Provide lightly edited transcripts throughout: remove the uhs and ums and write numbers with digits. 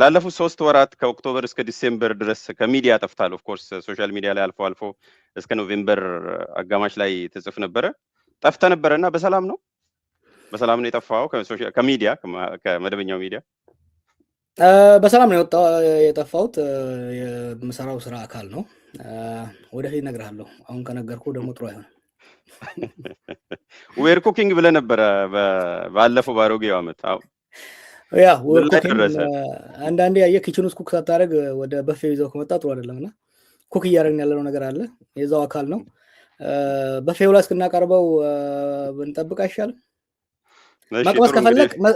ላለፉት 3 ወራት ከ October እስከ December ድረስ ከሚዲያ ጠፍታል። Of course social media ላይ አልፎ አልፎ እስከ November አጋማሽ ላይ ትጽፍ ነበረ። ጠፍተ ነበረ እና በሰላም ነው፣ በሰላም ነው የጠፋው ከሚዲያ፣ ከመደበኛው ሚዲያ? በሰላም ነው የጠፋሁት። የምሰራው ስራ አካል ነው። ወደፊት እነግርሃለሁ። አሁን ከነገርኩ ደግሞ ጥሩ አይሆንም። We're cooking ብለህ ነበረ ባለፈው ባሮጌው ዓመት። Yeah, we're cooking። አንዳንዴ ያየ kitchen ውስጥ cook ሳታደርግ ወደ በፌ ይዘው ከመጣ ጥሩ አይደለም እና cook እያደረግን ያለነው ነገር አለ። የዛው አካል ነው። በፌው ላይ እስክናቀርበው ብንጠብቅ አይሻልም?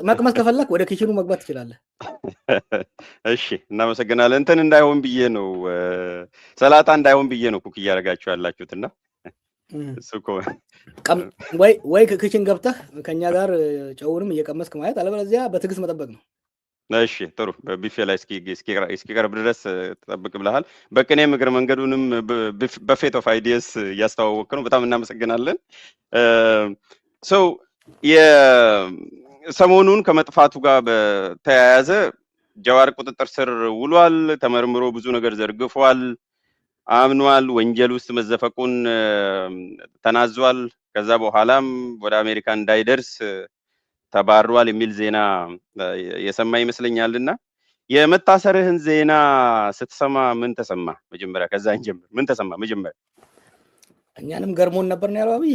መቅመስ ከፈለክ ወደ kitchen ኑ መግባት ትችላለህ። እሺ፣ እናመሰግናለን። እንትን እንዳይሆን ብዬ ነው፣ ሰላጣ እንዳይሆን ብዬ ነው cook እያደረጋችሁ ያላችሁት እና እሱ ወይ kitchen ገብተህ ከኛ ጋር ጨውንም እየቀመስክ ማየት፣ አለበለዚያ በትዕግስት መጠበቅ ነው። እሺ፣ ጥሩ። በቢፌ ላይ እስኪቀርብ ድረስ ጠብቅ ብለሃል። በቅኔም እግረ መንገዱንም buffet of ideas እያስተዋወቅ ነው። በጣም እናመሰግናለን። So ሰሞኑን ከመጥፋቱ ጋር በተያያዘ ጀዋር ቁጥጥር ስር ውሏል። ተመርምሮ ብዙ ነገር ዘርግፏል፣ አምኗል። ወንጀል ውስጥ መዘፈቁን ተናዟል። ከዛ በኋላም ወደ አሜሪካ እንዳይደርስ ተባሯል የሚል ዜና የሰማ ይመስለኛል። እና የመታሰርህን ዜና ስትሰማ ምን ተሰማ? መጀመሪያ ከዛ እንጀምር። ምን ተሰማ መጀመሪያ? እኛንም ገርሞን ነበር ነው ያለው አብይ።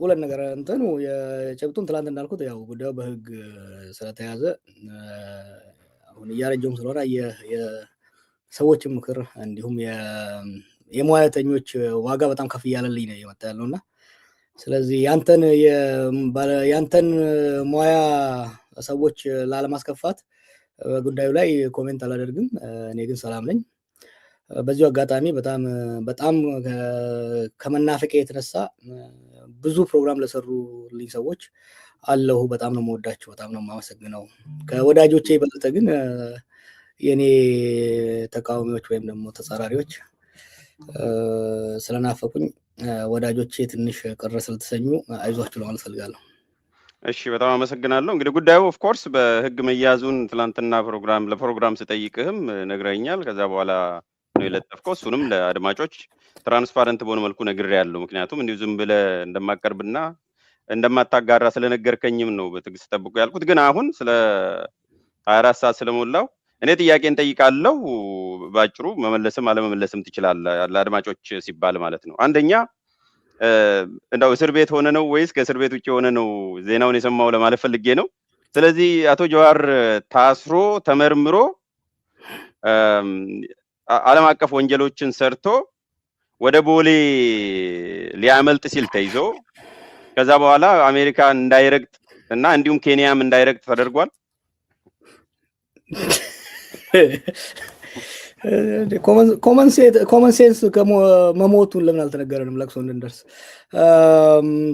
ሁለት ነገር፣ እንትኑ የጭብጡን ትላንት እንዳልኩት ያው ጉዳዩ በህግ ስለተያዘ አሁን እያረጀውም ስለሆነ የሰዎችን ምክር እንዲሁም የሙያተኞች ዋጋ በጣም ከፍ እያለልኝ ነው እየመጣ ያለው እና ስለዚህ ያንተን ሙያ ሰዎች ላለማስከፋት በጉዳዩ ላይ comment አላደርግም። እኔ ግን ሰላም ነኝ። በዚሁ አጋጣሚ በጣም በጣም ከመናፈቄ የተነሳ ብዙ ፕሮግራም ለሰሩልኝ ሰዎች አለሁ። በጣም ነው የምወዳቸው፣ በጣም ነው የማመሰግነው። ከወዳጆቼ የበለጠ ግን የእኔ ተቃዋሚዎች ወይም ደግሞ ተጻራሪዎች ስለናፈቁኝ ወዳጆቼ ትንሽ ቅር ስለተሰኙ አይዟችሁ ለማለት ፈልጋለሁ። እሺ፣ በጣም አመሰግናለሁ። እንግዲህ ጉዳዩ of course በህግ መያዙን ትላንትና ፕሮግራም ለፕሮግራም ስጠይቅህም ነግረኸኛል። ከዛ በኋላ ነው የለጠፍከው። እሱንም ለአድማጮች transparent በሆነ መልኩ ነግሬያለሁ። ምክንያቱም እንዲሁ ዝም ብለህ እንደማቀርብና እንደማታጋራ ስለነገርከኝም ነው በትዕግስት ጠብቁ ያልኩት። ግን አሁን ስለ 24 ሰዓት ስለሞላው እኔ ጥያቄን ጠይቃለሁ። ባጭሩ መመለስም አለመመለስም ትችላለህ፣ ለአድማጮች ሲባል ማለት ነው። አንደኛ፣ እንደው እስር ቤት ሆነ ነው ወይስ ከእስር ቤት ውጭ ሆነ ነው ዜናውን የሰማው ለማለት ፈልጌ ነው። ስለዚህ አቶ ጀዋር ታስሮ ተመርምሮ ዓለም አቀፍ ወንጀሎችን ሰርቶ ወደ ቦሌ ሊያመልጥ ሲል ተይዞ ከዛ በኋላ አሜሪካ እንዳይረግጥ እና እንዲሁም ኬንያም እንዳይረግጥ ተደርጓል። Common sense መሞቱን ለምን አልተነገረንም ለቅሶ እንድንደርስ?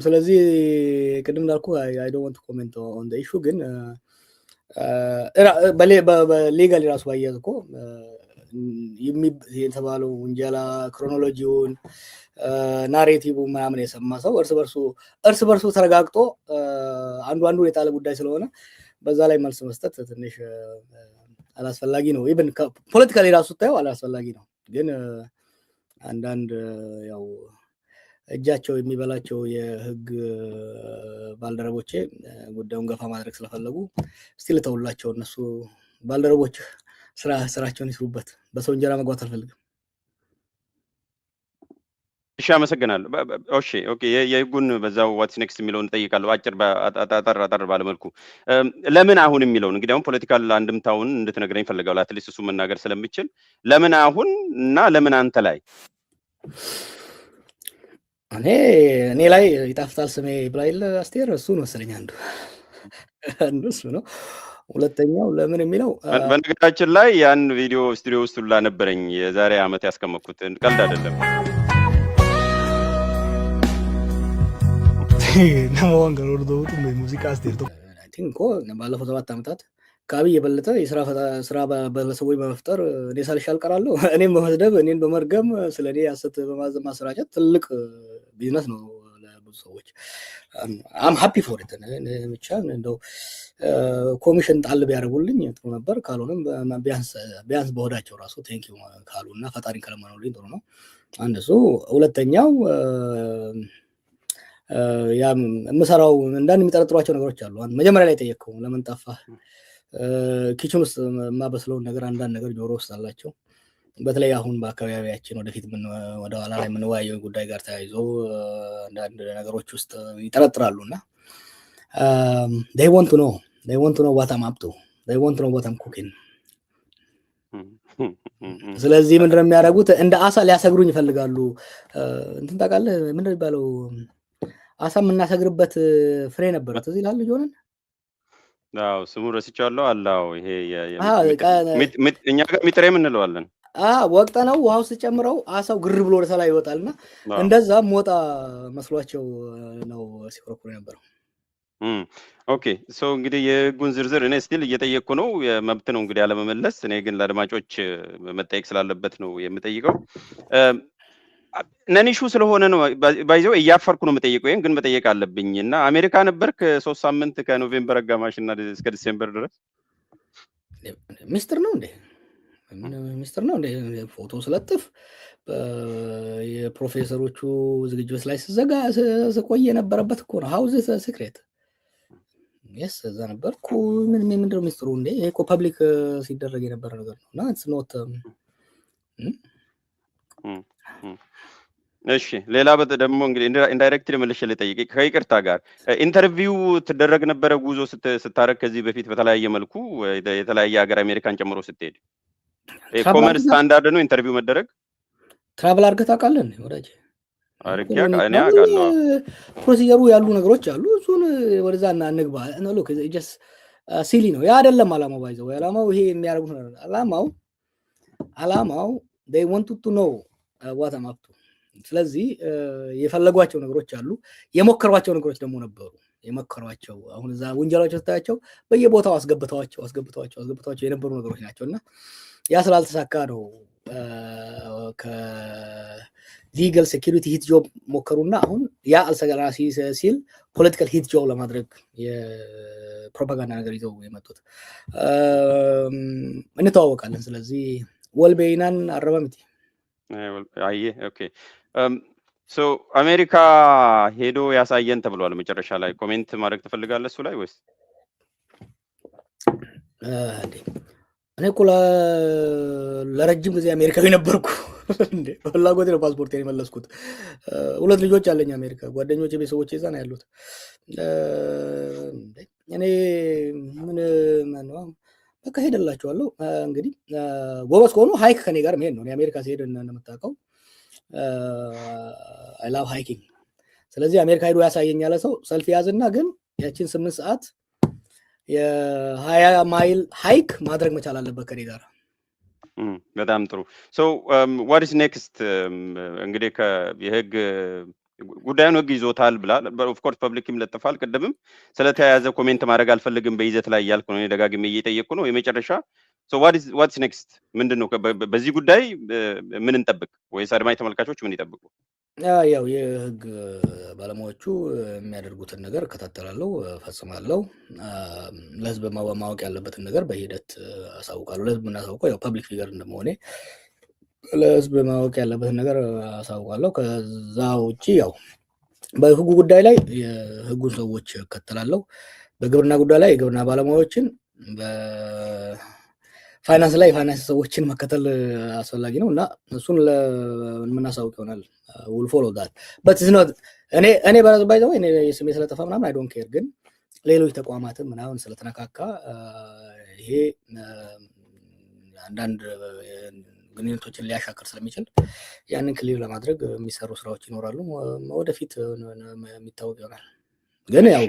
ስለዚህ ቅድም እንዳልኩ I don't want comment on the issue፣ ግን legally ራሱ ባያዝ እኮ የተባለው ውንጀላ chronology ውን narrative ምናምን የሰማ ሰው እርስ በርሱ ተረጋግጦ አንዱ አንዱን የጣለ ጉዳይ ስለሆነ በዛ ላይ መልስ መስጠት ትንሽ አላስፈላጊ ነው። Even politically ራሱ ስታየው አላስፈላጊ ነው። ግን አንዳንድ ያው እጃቸው የሚበላቸው የህግ ባልደረቦቼ ጉዳዩን ገፋ ማድረግ ስለፈለጉ እስቲ ልተውላቸው። እነሱ ባልደረቦች ስራቸውን ይስሩበት። በሰው እንጀራ መግባት አልፈልግም። እሺ፣ አመሰግናለሁ። እሺ፣ okay፣ የህጉን በዛው what's next የሚለውን እጠይቃለሁ። አጭር አጠር አጠር ባለመልኩ ለምን አሁን የሚለውን እንግዲህ አሁን political አንድምታውን እንድትነግረኝ እፈልጋለሁ። At least እሱ መናገር ስለምችል ለምን አሁን እና ለምን አንተ ላይ? እኔ ላይ ይጣፍጣል ስሜ ብላ የለ አስቴር፣ እሱ መሰለኝ አንዱ እሱ ነው። ሁለተኛው ለምን የሚለው በነገራችን ላይ ያን ቪዲዮ ስቱዲዮ ውስጥ ሁላ ነበረኝ የዛሬ ዓመት ያስቀመጥኩት፣ ቀልድ አይደለም። Nama waan kana hordofutu muuziqaa Asteer tokko. Think እኮ ባለፈው 7 ዓመታት ከአብይ የበለጠ የስራ ስራ በሰዎች በመፍጠር እኔ ሳልሻል እቀራለሁ። እኔን በመስደብ፣ እኔን በመርገም፣ ስለ እኔ ሐሰት በማሰራጨት ትልቅ ቢዝነስ ነው ለብዙ ሰዎች። I'm happy for it። ብቻ እንደው ኮሚሽን ጣል ቢያደርጉልኝ ጥሩ ነበር። ካልሆነም ቢያንስ ቢያንስ በሆዳቸው ራሱ thank you ካሉ እና ፈጣሪን ከለመኑልኝ ጥሩ ነው። አንድ እሱ። ሁለተኛው ያም የምሰራው አንዳንድ የሚጠረጥሯቸው ነገሮች አሉ። መጀመሪያ ላይ ጠየቅከው ለምን ጠፋህ? Kitchen ውስጥ የማበስለውን ነገር አንዳንድ ነገር ጆሮ ውስጥ አላቸው። በተለይ አሁን በአካባቢያችን ወደፊት ወደ ኋላ ላይ የምንወያየው ጉዳይ ጋር ተያይዞ አንዳንድ ነገሮች ውስጥ ይጠረጥራሉ እና they want to know, they want to know what I'm up to, they want to know what I'm cooking። ስለዚህ ምንድነው የሚያደርጉት? እንደ አሳ ሊያሰግሩኝ ይፈልጋሉ። እንትን ታውቃለህ፣ ምንድነው የሚባለው? አሳ የምናሰግርበት ፍሬ ነበረ። ትዝ ይልሃል ልጅ ሆነን? አዎ፣ ስሙ ረስቼዋለሁ። አላው ይሄ እኛ ጋር ሚጥሬም እንለዋለን። ወቅጠ ነው ውሃ ውስጥ ጨምረው አሳው ግር ብሎ ወደ ላይ ይወጣል እና እንደዛ ሞጣ መስሏቸው ነው ሲኮረኩሩ የነበረው። Okay, so እንግዲህ የህጉን ዝርዝር እኔ still እየጠየቅኩ ነው። መብት ነው እንግዲህ አለመመለስ። እኔ ግን ለአድማጮች መጠየቅ ስላለበት ነው የምጠይቀው። Non issue ስለሆነ ነው፣ by the way እያፈርኩ ነው የምጠይቀው። ይህን ግን መጠየቅ አለብኝ እና አሜሪካ ነበርክ 3 ሳምንት ከ November አጋማሽ እና እስከ December ድረስ? ሚስጥር ነው እንዴ? ሚስጥር ነው እንዴ? ፎቶ ስለጥፍ የፕሮፌሰሮቹ ዝግጅት ላይ ስዘጋ ስቆይ የነበረበት እኮ ነው። How's it secret? Yes, እዛ ነበርኩ። ምን ምንድነው ሚስጥሩ እንዴ? ይሄ እኮ public ሲደረግ የነበረ ነገር ነው እና it's not እሺ፣ ሌላ ደግሞ እንግዲህ indirectly መልሼ ልጠይቅ ከይቅርታ ጋር፣ interview ትደረግ ነበረ ጉዞ ስታረግ ከዚህ በፊት በተለያየ መልኩ የተለያየ ሀገር አሜሪካን ጨምሮ ስትሄድ common standard ነው interview መደረግ? Travel አድርገህ ታውቃለህ ወዳጅ? አድርጌ እኔ አውቃለሁ። Procedure ኡ ያሉ ነገሮች አሉ። እሱን ወደዛ እንግባ። Look, just silly ነው። ያ አይደለም አላማው። By the way አላማው ይሄ የሚያደርጉት ነገር አላማው they want to know what I'm up to። ስለዚህ የፈለጓቸው ነገሮች አሉ። የሞከሯቸው ነገሮች ደግሞ ነበሩ። የሞከሯቸው አሁን እዛ ውንጀላቸው ስታያቸው በየቦታው አስገብተዋቸው አስገብተዋቸው አስገብተዋቸው የነበሩ ነገሮች ናቸው እና ያ ስላልተሳካ ነው ከ legal security hit job ሞከሩና አሁን ያ አልሰራ ሲል political hit job ለማድረግ የፕሮፓጋንዳ ነገር ይዘው የመጡት። እንተዋወቃለን። ስለዚህ wal beeknaan arraba miti። አየ፣ okay, so አሜሪካ ሄዶ ያሳየን ተብሏል። መጨረሻ ላይ comment ማድረግ ትፈልጋለህ እሱ ላይ ወይስ? እኔ እኮ ለረጅም ጊዜ አሜሪካዊ ነበርኩ። በፍላጎቴ ነው ፓስፖርት የመለስኩት። ሁለት ልጆች አለኝ አሜሪካ፣ ጓደኞች፣ ቤተሰቦች እዛ ነው ያሉት። እኔ ምን በቃ ሄደላቸዋለሁ። እንግዲህ ጎበዝ ከሆኑ hike ከኔ ጋር መሄድ ነው። አሜሪካ ሲሄድ እንደምታውቀው I love hiking። ስለዚህ አሜሪካ ሄዶ ያሳየኝ ያለ ሰው ሰልፍ ያዝና ግን ያችን 8 ሰዓት የ20 ማይል hike ማድረግ መቻል አለበት ከኔ ጋር። በጣም ጥሩ። So what is next? እንግዲህ የህግ ጉዳዩን ህግ ይዞታል ብላል። Of course public ም ለጥፋል። ቅድምም ስለተያያዘ comment ማድረግ አልፈልግም በይዘት ላይ እያልኩ ነው፣ ደጋግሜ እየጠየቅኩ ነው። የመጨረሻ፣ what's next ምንድን ነው? በዚህ ጉዳይ ምን እንጠብቅ? ወይስ አድማጭ ተመልካቾች ምን ይጠብቁ? ያው የህግ ባለሙያዎቹ የሚያደርጉትን ነገር እከታተላለሁ፣ እፈጽማለሁ። ለህዝብ ማወቅ ያለበትን ነገር በሂደት አሳውቃለሁ። ለህዝብ የምናሳውቀው ያው public figure እንደመሆኔ ለህዝብ ማወቅ ያለበትን ነገር አሳውቃለሁ። ከዛ ውጭ ያው በህጉ ጉዳይ ላይ የህጉን ሰዎች እከተላለሁ። በግብርና ጉዳይ ላይ የግብርና ባለሙያዎችን፣ በፋይናንስ ላይ የፋይናንስ ሰዎችን መከተል አስፈላጊ ነው እና እሱን የምናሳውቅ ይሆናል። We'll follow that, but not እኔ በራሱ፣ by the way፣ እኔ ስሜ ስለጠፋ ምናምን I don't care፣ ግን ሌሎች ተቋማትም ምናምን ስለተነካካ ይሄ አንዳንድ ግንኙነቶችን ሊያሻክር ስለሚችል ያንን clear ለማድረግ የሚሰሩ ስራዎች ይኖራሉ። ወደፊት የሚታወቅ ይሆናል። ግን ያው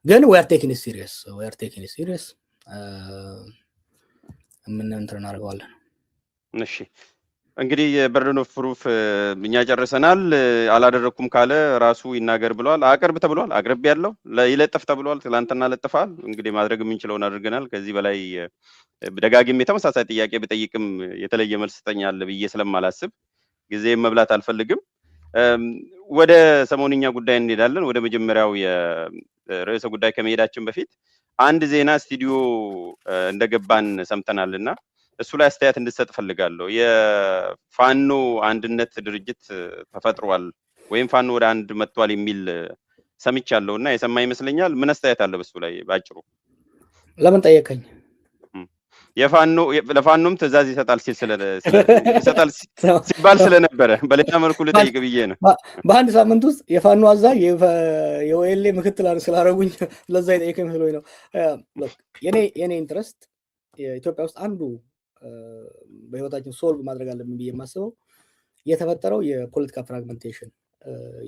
ግን we're taking serious, we're taking serious። ምን እንትን እናደርገዋለን። እሺ፣ እንግዲህ የ burden of proof እኛ ጨርሰናል። አላደረግኩም ካለ ራሱ ይናገር ብሏል። አቅርብ ተብሏል። አቅርብ ያለው ይለጥፍ ተብሏል። ትላንትና ለጥፋል። እንግዲህ ማድረግ የምንችለውን አድርገናል። ከዚህ በላይ ደጋግሜ ተመሳሳይ ጥያቄ ብጠይቅም የተለየ መልስ ትሰጠኛለህ ብዬ ስለማላስብ ጊዜ መብላት አልፈልግም። ወደ ሰሞንኛ ጉዳይ እንሄዳለን። ወደ መጀመሪያው የርዕሰ ጉዳይ ከመሄዳችን በፊት አንድ ዜና ስቱዲዮ እንደገባን ሰምተናል እና እሱ ላይ አስተያየት እንድትሰጥ ፈልጋለሁ። የፋኖ አንድነት ድርጅት ተፈጥሯል ወይም ፋኖ ወደ አንድ መጥቷል የሚል ሰምቻለሁ እና የሰማ ይመስለኛል። ምን አስተያየት አለ በሱ ላይ ባጭሩ? ለምን ጠየቀኝ? የፋኖ ለፋኖም ትዕዛዝ ይሰጣል ሲል ይሰጣል ሲባል ስለነበረ በሌላ መልኩ ልጠይቅ ብዬ ነው። በአንድ ሳምንት ውስጥ የፋኖ አዛዥ የ OLA ምክትል ስላደረጉኝ ለዛ የጠየቀኝ መስሎኝ ነው። የኔ interest የኢትዮጵያ ውስጥ አንዱ በህይወታችን solve ማድረግ አለብን ብዬ የማስበው የተፈጠረው የፖለቲካ fragmentation፣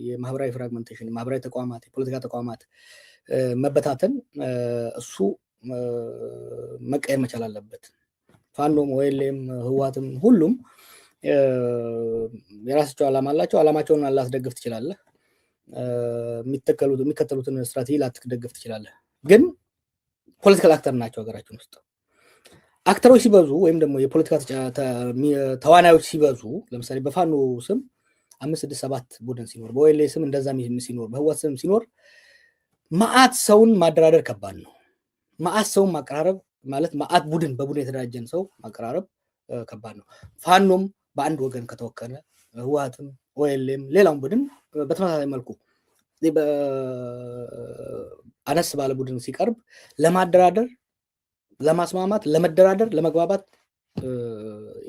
የማህበራዊ fragmentation፣ የማህበራዊ ተቋማት፣ የፖለቲካ ተቋማት መበታተን እሱ መቀየር መቻል አለበት። ፋኖም፣ OLA ም፣ ህወሓትም ሁሉም የራሳቸው ዓላማ አላቸው። ዓላማቸውን ላትደግፍ ትችላለህ። የሚከተሉትን ስትራቴጂ ላትደግፍ ትችላለህ። ግን political actor ናቸው። ሀገራችን ውስጥ actor ኦች ሲበዙ ወይም ደግሞ የፖለቲካ ተዋናዮች ሲበዙ፣ ለምሳሌ በፋኖ ስም አምስት፣ ስድስት፣ ሰባት ቡድን ሲኖር፣ በ OLA ስም እንደዛ ሲኖር፣ በህወሓት ስም ሲኖር መዓት ሰውን ማደራደር ከባድ ነው። መዓት ሰውን ማቀራረብ ማለት መዓት ቡድን በቡድን የተደራጀን ሰው ማቀራረብ ከባድ ነው። ፋኖም በአንድ ወገን ከተወከለ፣ ህወሓትም OLA ም ሌላውን ቡድን በተመሳሳይ መልኩ አነስ ባለ ቡድን ሲቀርብ ለማደራደር፣ ለማስማማት፣ ለመደራደር፣ ለመግባባት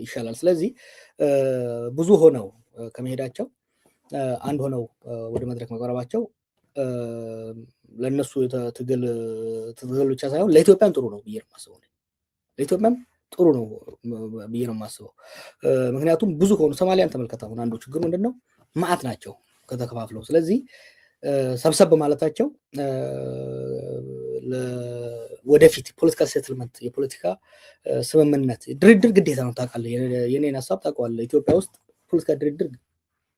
ይሻላል። ስለዚህ ብዙ ሆነው ከመሄዳቸው አንድ ሆነው ወደ መድረክ መቅረባቸው ለእነሱ ትግል ትግል ብቻ ሳይሆን ለኢትዮጵያም ጥሩ ነው ብዬ ነው የማስበው። ለኢትዮጵያም ጥሩ ነው ብዬ ነው የማስበው። ምክንያቱም ብዙ ከሆኑ፣ ሶማሊያን ተመልከት። አሁን አንዱ ችግር ምንድን ነው? መዓት ናቸው ከተከፋፍለው። ስለዚህ ሰብሰብ ማለታቸው ወደፊት political settlement፣ የፖለቲካ ስምምነት፣ ድርድር ግዴታ ነው። ታውቃለህ፣ የኔን ሀሳብ ታውቀዋለህ። ኢትዮጵያ ውስጥ ፖለቲካ ድርድር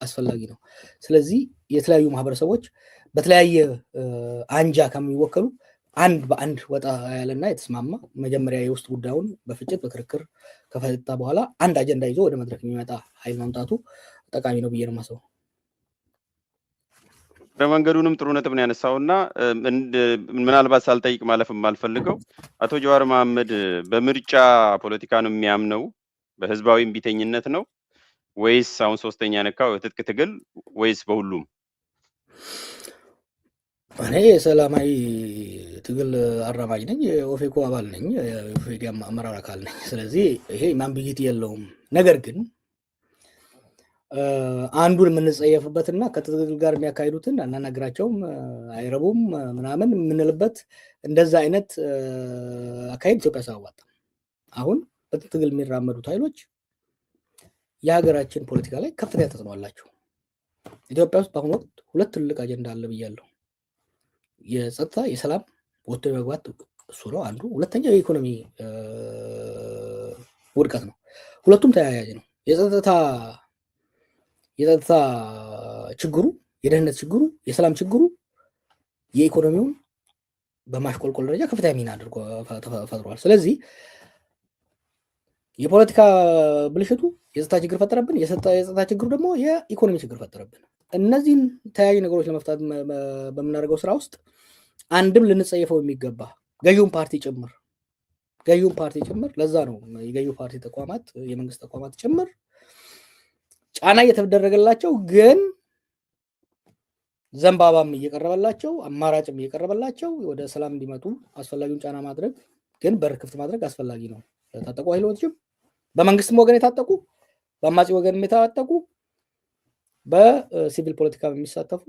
አስፈላጊ ነው። ስለዚህ የተለያዩ ማህበረሰቦች በተለያየ አንጃ ከሚወከሉ አንድ በአንድ ወጣ ያለና የተስማማ፣ መጀመሪያ የውስጥ ጉዳዩን በፍጭት በክርክር ከፈታ በኋላ አንድ አጀንዳ ይዞ ወደ መድረክ የሚመጣ ኃይል ማምጣቱ ጠቃሚ ነው ብዬ ነው የማስበው። በመንገዱንም ጥሩ ነጥብ ነው ያነሳው እና ምናልባት ሳልጠይቅ ማለፍ የማልፈልገው፣ አቶ ጀዋር መሐመድ በምርጫ ፖለቲካ ነው የሚያምነው፣ በህዝባዊ እምቢተኝነት ነው ወይስ አሁን ሶስተኛ ነካው የትጥቅ ትግል ወይስ በሁሉም? እኔ የሰላማዊ ትግል አራማጅ ነኝ። የኦፌኮ አባል ነኝ። የኦፌኮ አመራር አካል ነኝ። ስለዚህ ይሄ ambiguity የለውም። ነገር ግን አንዱን የምንጸየፍበትና ከትግል ጋር የሚያካሂዱትን አናናግራቸውም፣ አይረቡም ምናምን የምንልበት እንደዛ አይነት አካሄድ ኢትዮጵያ አያዋጣም። አሁን በትግል የሚራመዱት ኃይሎች የሀገራችን ፖለቲካ ላይ ከፍተኛ ተጽዕኖ አላቸው። ኢትዮጵያ ውስጥ በአሁኑ ወቅት ሁለት ትልቅ አጀንዳ አለ ብያለሁ። የጸጥታ፣ የሰላም ወጥቶ የመግባት እሱ ነው አንዱ። ሁለተኛው የኢኮኖሚ ውድቀት ነው። ሁለቱም ተያያዥ ነው። የጸጥታ ችግሩ፣ የደህንነት ችግሩ፣ የሰላም ችግሩ የኢኮኖሚውን በማሽቆልቆል ደረጃ ከፍተኛ ሚና አድርጎ ፈጥሯል። ስለዚህ የፖለቲካ ብልሽቱ የጸጥታ ችግር ፈጠረብን፣ የጸጥታ ችግሩ ደግሞ የኢኮኖሚ ችግር ፈጠረብን። እነዚህን ተያያዥ ነገሮች ለመፍታት በምናደርገው ስራ ውስጥ አንድም ልንጸየፈው የሚገባ ገዢውን ፓርቲ ጭምር፣ ለዛ ነው የገዢው ፓርቲ ተቋማት፣ የመንግስት ተቋማት ጭምር ጫና እየተደረገላቸው ግን ዘንባባም እየቀረበላቸው፣ አማራጭም እየቀረበላቸው ወደ ሰላም እንዲመጡ አስፈላጊውን ጫና ማድረግ ግን በር ክፍት ማድረግ አስፈላጊ ነው። ለታጠቁ ኃይሎችም፣ በመንግስትም ወገን የታጠቁ፣ በአማጺ ወገንም የታጠቁ፣ በሲቪል ፖለቲካ የሚሳተፉ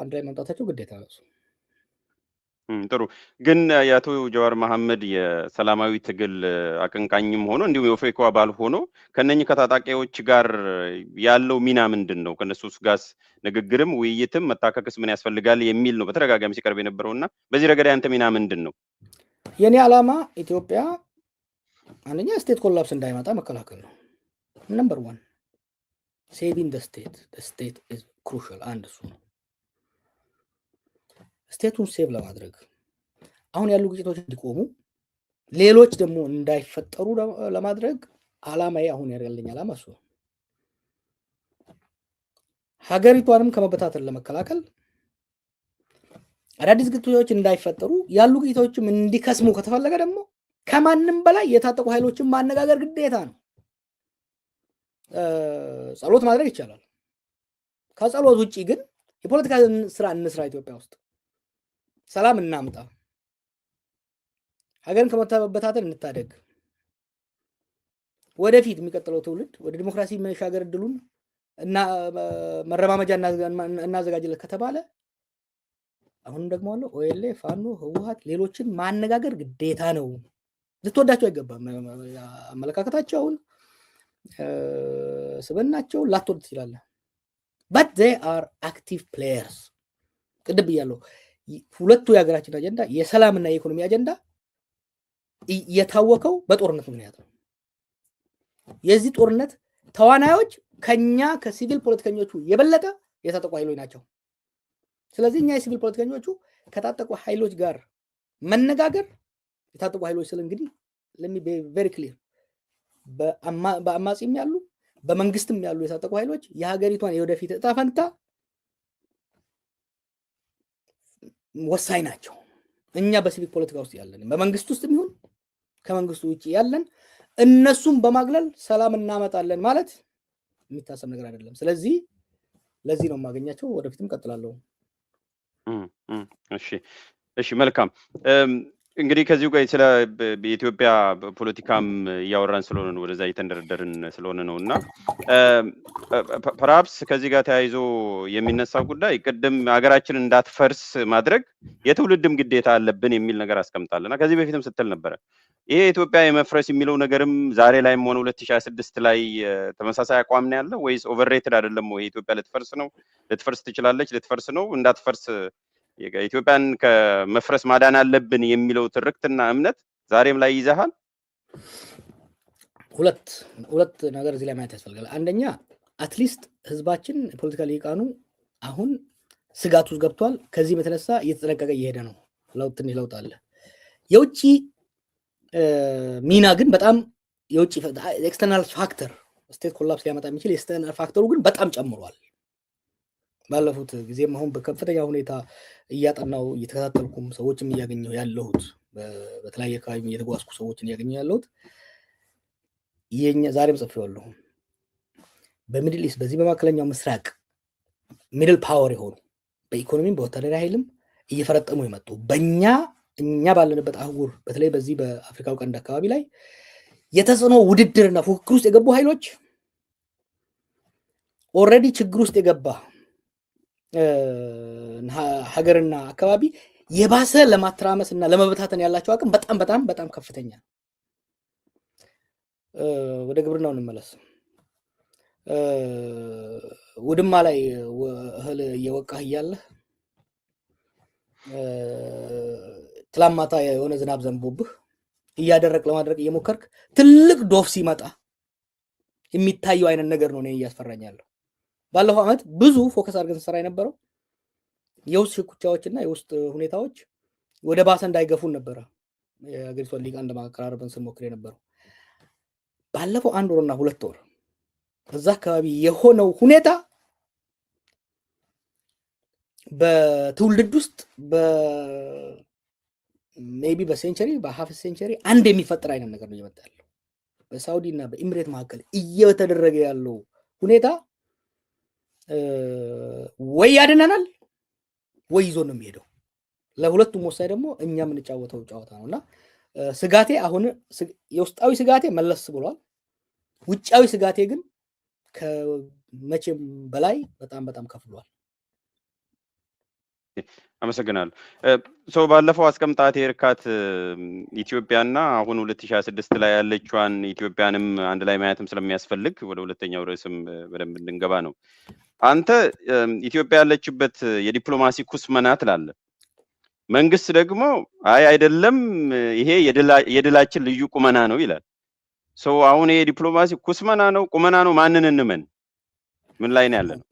አንድ ላይ መምጣታቸው ግዴታ ነው። ጥሩ፣ ግን የአቶ ጀዋር መሐመድ የሰላማዊ ትግል አቀንቃኝም ሆኖ እንዲሁም የኦፌኮ አባል ሆኖ ከነኚህ ከታጣቂዎች ጋር ያለው ሚና ምንድን ነው? ከነሱ ጋርስ ንግግርም ውይይትም መታከክስ ምን ያስፈልጋል የሚል ነው በተደጋጋሚ ሲቀርብ የነበረው እና በዚህ ረገድ ያንተ ሚና ምንድን ነው? የኔ ዓላማ ኢትዮጵያ አንደኛ state collapse እንዳይመጣ መከላከል ነው። Number one, saving state state is crucial። አንድ እሱ ነው። State ኡን save ለማድረግ፣ አሁን ያሉ ግጭቶች እንዲቆሙ፣ ሌሎች ደግሞ እንዳይፈጠሩ ለማድረግ አላማዬ፣ አሁን ያለኝ አላማ እሱ ነው። ሀገሪቷንም ከመበታተን ለመከላከል፣ አዳዲስ ግጭቶች እንዳይፈጠሩ፣ ያሉ ግጭቶችም እንዲከስሙ ከተፈለገ ደግሞ ከማንም በላይ የታጠቁ ኃይሎችን ማነጋገር ግዴታ ነው። ጸሎት ማድረግ ይቻላል። ከጸሎት ውጭ ግን የፖለቲካ ስራ እንስራ፣ ኢትዮጵያ ውስጥ ሰላም እናምጣ፣ ሀገርን ከመበታተን እንታደግ፣ ወደፊት የሚቀጥለው ትውልድ ወደ ዲሞክራሲ መሻገር እድሉን እና መረማመጃ እናዘጋጅለት ከተባለ አሁንም ደግሞ አለ ኦኤልኤ፣ ፋኖ፣ ህወሀት፣ ሌሎችን ማነጋገር ግዴታ ነው። ልትወዳቸው አይገባም። አመለካከታቸውን፣ ስብዕናቸውን ላትወድ ትችላለህ። But they are active players። ቅድም ብያለሁ። ሁለቱ የሀገራችን አጀንዳ የሰላምና የኢኮኖሚ አጀንዳ የታወከው በጦርነት ምክንያት ነው። የዚህ ጦርነት ተዋናዮች ከኛ ከሲቪል ፖለቲከኞቹ የበለጠ የታጠቁ ኃይሎች ናቸው። ስለዚህ እኛ የሲቪል ፖለቲከኞቹ ከታጠቁ ኃይሎች ጋር መነጋገር፣ የታጠቁ ኃይሎች ስል እንግዲህ let me be very clear፣ በአማጺም ያሉ በመንግስትም ያሉ የታጠቁ ኃይሎች የሀገሪቷን የወደፊት እጣ ፈንታ ወሳኝ ናቸው። እኛ በሲቪክ ፖለቲካ ውስጥ ያለን፣ በመንግስት ውስጥ ይሁን ከመንግስቱ ውጭ ያለን፣ እነሱን በማግለል ሰላም እናመጣለን ማለት የሚታሰብ ነገር አይደለም። ስለዚህ ለዚህ ነው የማገኛቸው፣ ወደፊትም ቀጥላለሁ። እሺ፣ መልካም። እንግዲህ ከዚሁ ጋር ስለ የኢትዮጵያ ፖለቲካም እያወራን ስለሆነ ነው፣ ወደዛ እየተንደረደርን ስለሆነ ነው እና perhaps ከዚህ ጋር ተያይዞ የሚነሳው ጉዳይ ቅድም ሀገራችን እንዳትፈርስ ማድረግ የትውልድም ግዴታ አለብን የሚል ነገር አስቀምጣል እና ከዚህ በፊትም ስትል ነበረ። ይሄ ኢትዮጵያ የመፍረስ የሚለው ነገርም ዛሬ ላይም ሆነ 2026 ላይ ተመሳሳይ አቋም ነው ያለው ወይስ overrated አይደለም ወይ? ኢትዮጵያ ልትፈርስ ነው፣ ልትፈርስ ትችላለች፣ ልትፈርስ ነው፣ እንዳትፈርስ፣ ኢትዮጵያን ከመፍረስ ማዳን አለብን የሚለው ትርክትና እምነት ዛሬም ላይ ይዘሃል? ሁለት ነገር እዚህ ላይ ማየት ያስፈልጋል። አንደኛ at least ህዝባችን፣ የፖለቲካ ልሂቃኑ አሁን ስጋት ውስጥ ገብቷል። ከዚህም የተነሳ እየተጠነቀቀ እየሄደ ነው። ለውጥ፣ ትንሽ ለውጥ አለ። የውጭ ሚና ግን በጣም፣ የውጭ external factor፣ state collapse ሊያመጣ የሚችል external factor ኡ ግን በጣም ጨምሯል። ባለፉት ጊዜም አሁን በከፍተኛ ሁኔታ እያጠናው እየተከታተልኩም ሰዎችም እያገኘሁ ያለሁት፣ በተለያየ አካባቢ እየተጓዝኩ ሰዎችን እያገኘሁ ያለሁት፣ ዛሬም ጽፌዋለሁ። በ Middle East፣ በዚህ በመካከለኛው ምስራቅ middle power የሆኑ፣ በኢኮኖሚም በወታደራዊ ኃይልም እየፈረጠሙ የመጡ፣ በእኛ እኛ ባለንበት አህጉር በተለይ በዚህ በአፍሪካው ቀንድ አካባቢ ላይ የተጽዕኖ ውድድርና ፉክክር ውስጥ የገቡ ኃይሎች already ችግር ውስጥ የገባ ሀገርና አካባቢ የባሰ ለማተራመስ እና ለመበታተን ያላቸው አቅም በጣም በጣም በጣም ከፍተኛ ነው። ወደ ግብርናው እንመለስ። ውድማ ላይ እህል እየወቃህ እያለህ ትላንት ማታ የሆነ ዝናብ ዘንቦብህ እያደረቅ ለማድረቅ እየሞከርክ ትልቅ ዶፍ ሲመጣ የሚታየው አይነት ነገር ነው እኔ እያስፈራኝ ያለው። ባለፈው ዓመት ብዙ focus አድርገን ስንሰራ የነበረው የውስጥ ሽኩቻዎች እና የውስጥ ሁኔታዎች ወደ ባሰ እንዳይገፉን ነበረ የሀገሪቷን ልሂቃን ለማቀራረብን ስንሞክር የነበረው። ባለፈው አንድ ወርና 2 ወር እዛ አካባቢ የሆነው ሁኔታ በትውልድ ውስጥ maybe በ century፣ በ half century አንድ የሚፈጠር አይነት ነገር ነው እየመጣ ያለው። በሳውዲ እና በኢሚሬት መካከል እየተደረገ ያለው ሁኔታ ወይ ያድነናል ወይ ይዞ ነው የሚሄደው። ለሁለቱም ወሳኝ ደግሞ እኛ የምንጫወተው ጨዋታ ነው እና ስጋቴ አሁን የውስጣዊ ስጋቴ መለስ ብሏል። ውጫዊ ስጋቴ ግን ከመቼም በላይ በጣም በጣም ከፍ ብሏል። አመሰግናለሁ። So ባለፈው አስቀምጣት የርካት ኢትዮጵያና አሁን 2026 ላይ ያለችዋን ኢትዮጵያንም አንድ ላይ ማየትም ስለሚያስፈልግ ወደ ሁለተኛው ርዕስም በደንብ እንድንገባ ነው። አንተ ኢትዮጵያ ያለችበት የዲፕሎማሲ ኩስመና ትላለህ። መንግስት ደግሞ አይ አይደለም፣ ይሄ የድላችን ልዩ ቁመና ነው ይላል። So አሁን ይሄ ዲፕሎማሲ ኩስመና ነው፣ ቁመና ነው? ማንን እንመን? ምን ላይ ነው ያለነው?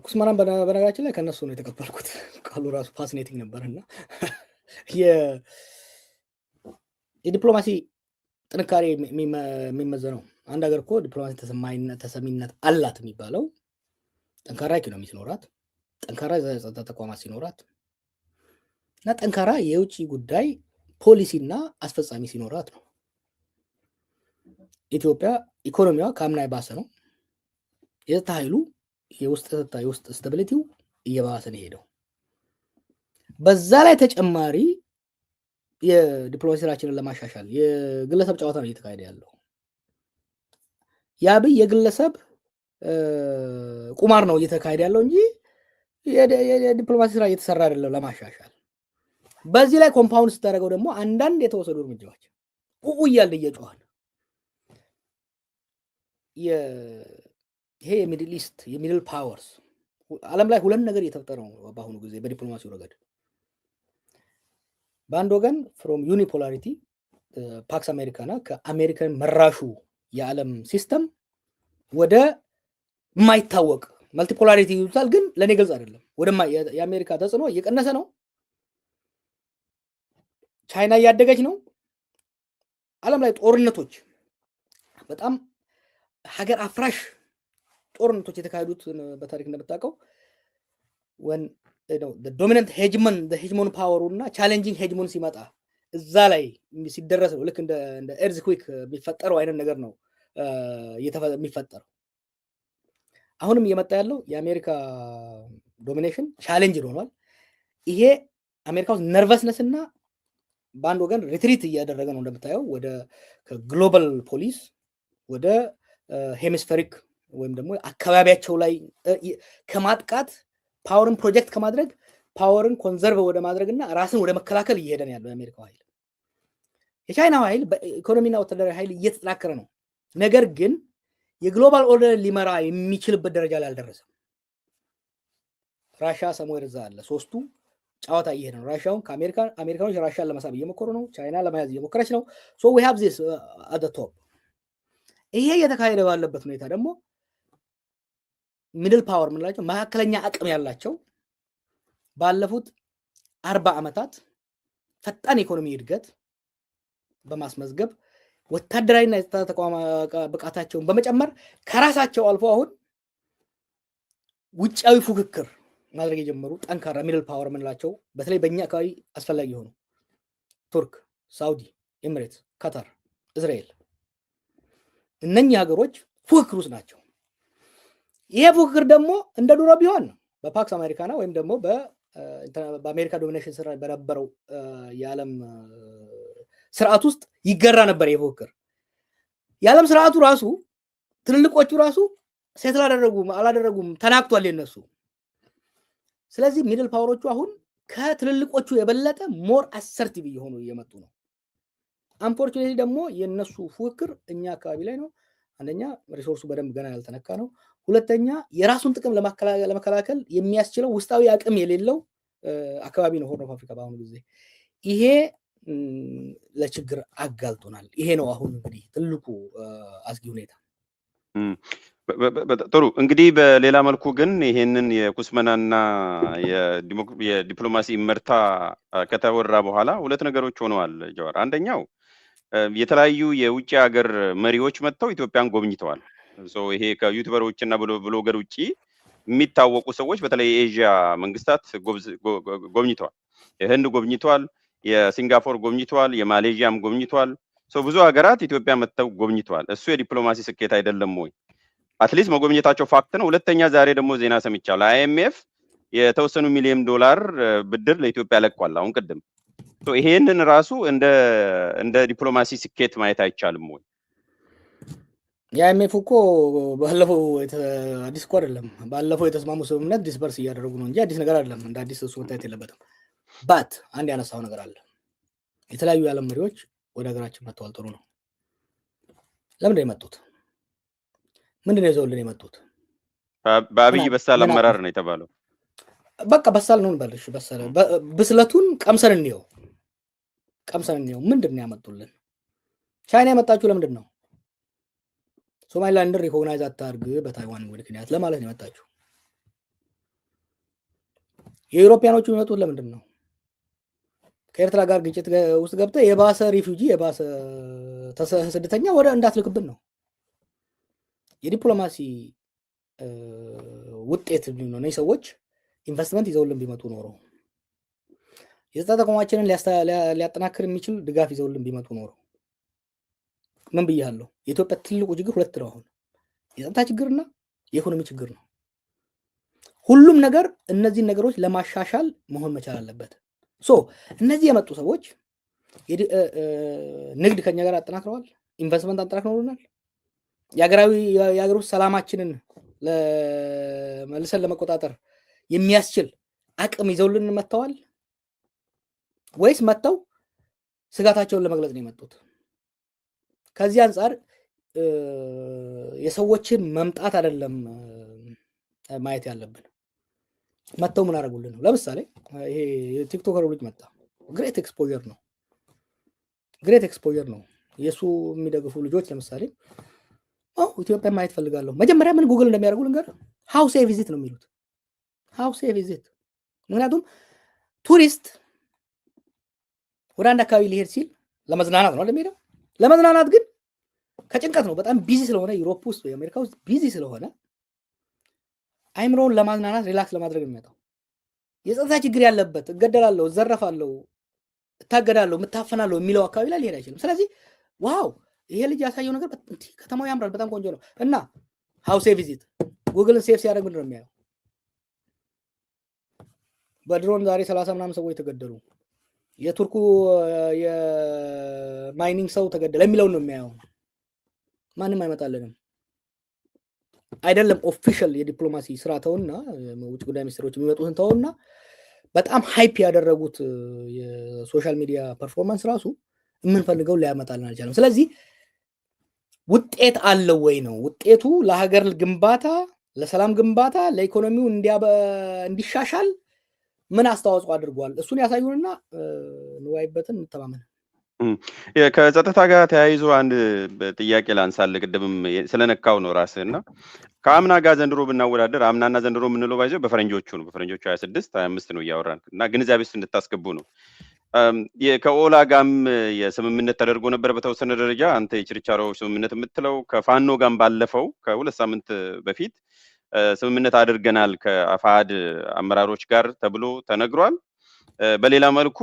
ኩስመናን በነገራችን ላይ ከእነሱ ነው የተቀበልኩት። ቃሉ ራሱ fascinating ነበር እና የዲፕሎማሲ ጥንካሬ የሚመዘነው አንድ ሀገር እኮ ዲፕሎማሲ ተሰሚነት አላት የሚባለው ጠንካራ ኢኮኖሚ ሲኖራት፣ ጠንካራ የጸጥታ ተቋማት ሲኖራት እና ጠንካራ የውጭ ጉዳይ ፖሊሲና አስፈጻሚ ሲኖራት ነው። ኢትዮጵያ ኢኮኖሚዋ ከአምና የባሰ ነው። የጸጥታ ኃይሉ የውስጥ ጸጥታ የውስጥ stability ው እየባሰ ነው የሄደው። በዛ ላይ ተጨማሪ የዲፕሎማሲ ስራችንን ለማሻሻል የግለሰብ ጨዋታ ነው እየተካሄደ ያለው። የአብይ የግለሰብ ቁማር ነው እየተካሄደ ያለው እንጂ የዲፕሎማሲ ስራ እየተሰራ አይደለም ለማሻሻል። በዚህ ላይ compound ስታደርገው ደግሞ አንዳንድ የተወሰዱ እርምጃዎች ኡኡ እያልን እየጮህን ይሄ የ Middle East የ middle powers ዓለም ላይ ሁለት ነገር እየተፈጠረ ነው በአሁኑ ጊዜ በዲፕሎማሲው ረገድ። በአንድ ወገን from unipolarity Pax Americana ከአሜሪካን መራሹ የዓለም system ወደ የማይታወቅ multipolarity ይሉታል፣ ግን ለእኔ ግልጽ አይደለም። ወደ የአሜሪካ ተጽዕኖ እየቀነሰ ነው። ቻይና እያደገች ነው። ዓለም ላይ ጦርነቶች፣ በጣም ሀገር አፍራሽ ጦርነቶች የተካሄዱት በታሪክ እንደምታውቀው dominant hegemon power ኡ እና challenging hegemon ሲመጣ እዛ ላይ ሲደረስ ነው። ልክ እንደ earthquake የሚፈጠረው አይነት ነገር ነው የሚፈጠረው። አሁንም እየመጣ ያለው የአሜሪካ domination challenge ሆኗል። ይሄ አሜሪካ ውስጥ nervousness እና በአንድ ወገን retreat እያደረገ ነው እንደምታየው፣ ወደ ከ global police ወደ hemispheric ወይም ደግሞ አካባቢያቸው ላይ ከማጥቃት፣ power ን ፕሮጀክት ከማድረግ፣ power ን conserve ወደ ማድረግ እና ራስን ወደ መከላከል እየሄደ ነው ያለው የአሜሪካው ኃይል። የቻይናው ኃይል በኢኮኖሚና ወታደራዊ ኃይል እየተጠናከረ ነው። ነገር ግን የ global order ሊመራ የሚችልበት ደረጃ ላይ አልደረሰም። ራሻ somewhere እዛ አለ። ሶስቱ ጨዋታ እየሄደ ነው። ራሻውን አሜሪካኖች ራሻን ለመሳብ እየሞከሩ ነው። ቻይና ለመያዝ እየሞከረች ነው። So we have this at top። ይሄ እየተካሄደ ባለበት ሁኔታ ደግሞ middle power የምንላቸው፣ መካከለኛ አቅም ያላቸው፣ ባለፉት 40 ዓመታት ፈጣን የኢኮኖሚ እድገት በማስመዝገብ ወታደራዊና የጸጥታ ተቋም ብቃታቸውን በመጨመር ከራሳቸው አልፎ አሁን ውጫዊ ፉክክር ማድረግ የጀመሩ ጠንካራ middle power የምንላቸው፣ በተለይ በእኛ አካባቢ አስፈላጊ የሆኑ ቱርክ፣ ሳውዲ፣ ኤሚሬትስ፣ ካታር፣ እስራኤል፣ እነኚህ ሀገሮች ፉክክር ውስጥ ናቸው። ይሄ ፉክክር ደግሞ እንደ ድሮ ቢሆን በ Pax Americana ወይም ደግሞ በአሜሪካ domination ስር በነበረው የዓለም ስርዓት ውስጥ ይገራ ነበር። ይሄ ፉክክር የዓለም ስርዓቱ ራሱ ትልልቆቹ ራሱ settle አደረጉም አላደረጉም ተናግቷል የነሱ። ስለዚህ middle power ኦቹ አሁን ከትልልቆቹ የበለጠ more assertive እየሆኑ እየመጡ ነው። Unfortunately ደግሞ የእነሱ ፉክክር እኛ አካባቢ ላይ ነው። አንደኛ resource ኡ በደንብ ገና ያልተነካ ነው። ሁለተኛ የራሱን ጥቅም ለመከላከል የሚያስችለው ውስጣዊ አቅም የሌለው አካባቢ ነው Horn of Africa በአሁኑ ጊዜ። ይሄ ለችግር አጋልጦናል። ይሄ ነው አሁን እንግዲህ ትልቁ አስጊ ሁኔታ። ጥሩ፣ እንግዲህ በሌላ መልኩ ግን ይሄንን የኩስመናና የዲፕሎማሲ እመርታ ከተወራ በኋላ ሁለት ነገሮች ሆነዋል ጀዋር። አንደኛው የተለያዩ የውጭ ሀገር መሪዎች መጥተው ኢትዮጵያን ጎብኝተዋል። ይሄ ከ YouTuber ኦች እና blogger ውጭ የሚታወቁ ሰዎች በተለይ የኤዥያ መንግስታት ጎብኝተዋል። የህንድ ጎብኝተዋል፣ የሲንጋፖር ጎብኝተዋል፣ የማሌዥያም ጎብኝተዋል። ብዙ ሀገራት ኢትዮጵያ መጥተው ጎብኝተዋል። እሱ የዲፕሎማሲ ስኬት አይደለም ወይ? At least መጎብኘታቸው fact ነው። ሁለተኛ ዛሬ ደግሞ ዜና ሰምቻለሁ። IMF የተወሰኑ ሚሊዮን ዶላር ብድር ለኢትዮጵያ ለቋል። አሁን ቅድም ይሄንን ራሱ እንደ ዲፕሎማሲ ስኬት ማየት አይቻልም ወይ? የ IMF እኮ ባለፈው አዲስ እኮ አይደለም። ባለፈው የተስማሙ ስምምነት disburse እያደረጉ ነው እንጂ አዲስ ነገር አይደለም። እንደ አዲስ እሱ መታየት የለበትም። But አንድ ያነሳው ነገር አለ። የተለያዩ የዓለም መሪዎች ወደ ሀገራችን መጥተዋል። ጥሩ ነው። ለምንድን ነው የመጡት? ምንድን ነው ይዘውልን የመጡት? በአብይ በሳል አመራር ነው የተባለው። በቃ በሳል ነው እንበል። እሺ በሳል፣ ብስለቱን ቀምሰን እንየው፣ ቀምሰን እንየው። ምንድን ነው ያመጡልን? ቻይና የመጣችሁ ለምንድን ነው? ሶማሊላንድን recognize አታርግ በታይዋን ምክንያት ለማለት ነው የመጣችሁ። የ European ኦቹ የሚመጡት ለምንድን ነው? ከኤርትራ ጋር ግጭት ውስጥ ገብተህ የባሰ refugee፣ የባሰ ስደተኛ ወደ እንዳትልክብን ነው። የዲፕሎማሲ ውጤት ነው። እነዚህ ሰዎች ኢንቨስትመንት ይዘውልን ቢመጡ ኖሮ፣ የጸጥታ ተቋማችንን ሊያጠናክር የሚችል ድጋፍ ይዘውልን ቢመጡ ኖሮ፣ ምን ብያለሁ? የኢትዮጵያ ትልቁ ችግር ሁለት ነው። አሁን የጸጥታ ችግርና የኢኮኖሚ ችግር ነው። ሁሉም ነገር እነዚህን ነገሮች ለማሻሻል መሆን መቻል አለበት። So እነዚህ የመጡ ሰዎች ንግድ ከኛ ጋር አጠናክረዋል፣ ኢንቨስትመንት አጠናክረውልናል። የሀገር ውስጥ ሰላማችንን መልሰን ለመቆጣጠር የሚያስችል አቅም ይዘውልን መጥተዋል ወይስ መጥተው ስጋታቸውን ለመግለጽ ነው የመጡት? ከዚህ አንጻር የሰዎችን መምጣት አይደለም ማየት ያለብን፣ መጥተው ምን አደረጉልን ነው። ለምሳሌ ይሄ የ TikToker ልጅ መጣ። Great exposure ነው። Great exposure ነው። የእሱ የሚደግፉ ልጆች ለምሳሌ ኢትዮጵያ ማየት ፈልጋለሁ። መጀመሪያ ምን ጉግል እንደሚያደርጉ ልንገር። "How safe is it?" ነው የሚሉት። "How safe is it?" ምክንያቱም ቱሪስት ወደ አንድ አካባቢ ሊሄድ ሲል ለመዝናናት ነው የሚሄደው። ለመዝናናት ግን ከጭንቀት ነው። በጣም busy ስለሆነ፣ Europe ውስጥ ወይ አሜሪካ ውስጥ busy ስለሆነ፣ አይምሮውን ለማዝናናት፣ relax ለማድረግ የሚመጣው። የጸጥታ ችግር ያለበት፣ እገደላለሁ፣ እዘረፋለሁ፣ እታገዳለሁ፣ እታፈናለሁ የሚለው አካባቢ ላይ ሊሄድ አይችልም። ስለዚህ wow፣ ይሄ ልጅ ያሳየው ነገር፣ ከተማው ያምራል፣ በጣም ቆንጆ ነው እና "How safe is it?" ጉግልን save ሲያደርግ ምንድን ነው የሚያየው? በድሮን ዛሬ 30 ምናምን ሰዎች ተገደሉ፣ የቱርኩ የ mining ሰው ተገደለ የሚለውን ነው የሚያየው። ማንም አይመጣልንም። አይደለም official የዲፕሎማሲ ስራ ተውና፣ ውጭ ጉዳይ ሚኒስትሮች የሚመጡትን ተውና፣ በጣም hype ያደረጉት የ social media performance ራሱ የምንፈልገው ሊያመጣልን አልቻለም። ስለዚህ ውጤት አለው ወይ ነው። ውጤቱ ለሀገር ግንባታ፣ ለሰላም ግንባታ፣ ለኢኮኖሚው እንዲሻሻል ምን አስተዋጽኦ አድርጓል? እሱን ያሳዩንና እንወያይበትን፣ እንተማመን። ከጸጥታ ጋር ተያይዞ አንድ ጥያቄ ላንሳልህ። ቅድምም ስለነካው ነው ራስህ እና ከአምና ጋር ዘንድሮ ብናወዳደር፣ አምናና ዘንድሮ የምንለው by the way በፈረንጆቹ ነው። በፈረንጆቹ 26 25 ነው እያወራን እና ግንዛቤ ውስጥ እንድታስገቡ ነው። ከኦላ ጋም የስምምነት ተደርጎ ነበር በተወሰነ ደረጃ፣ አንተ የችርቻሮ ስምምነት የምትለው። ከፋኖ ጋም ባለፈው ከ2 ሳምንት በፊት ስምምነት አድርገናል ከአፋሕድ አመራሮች ጋር ተብሎ ተነግሯል። በሌላ መልኩ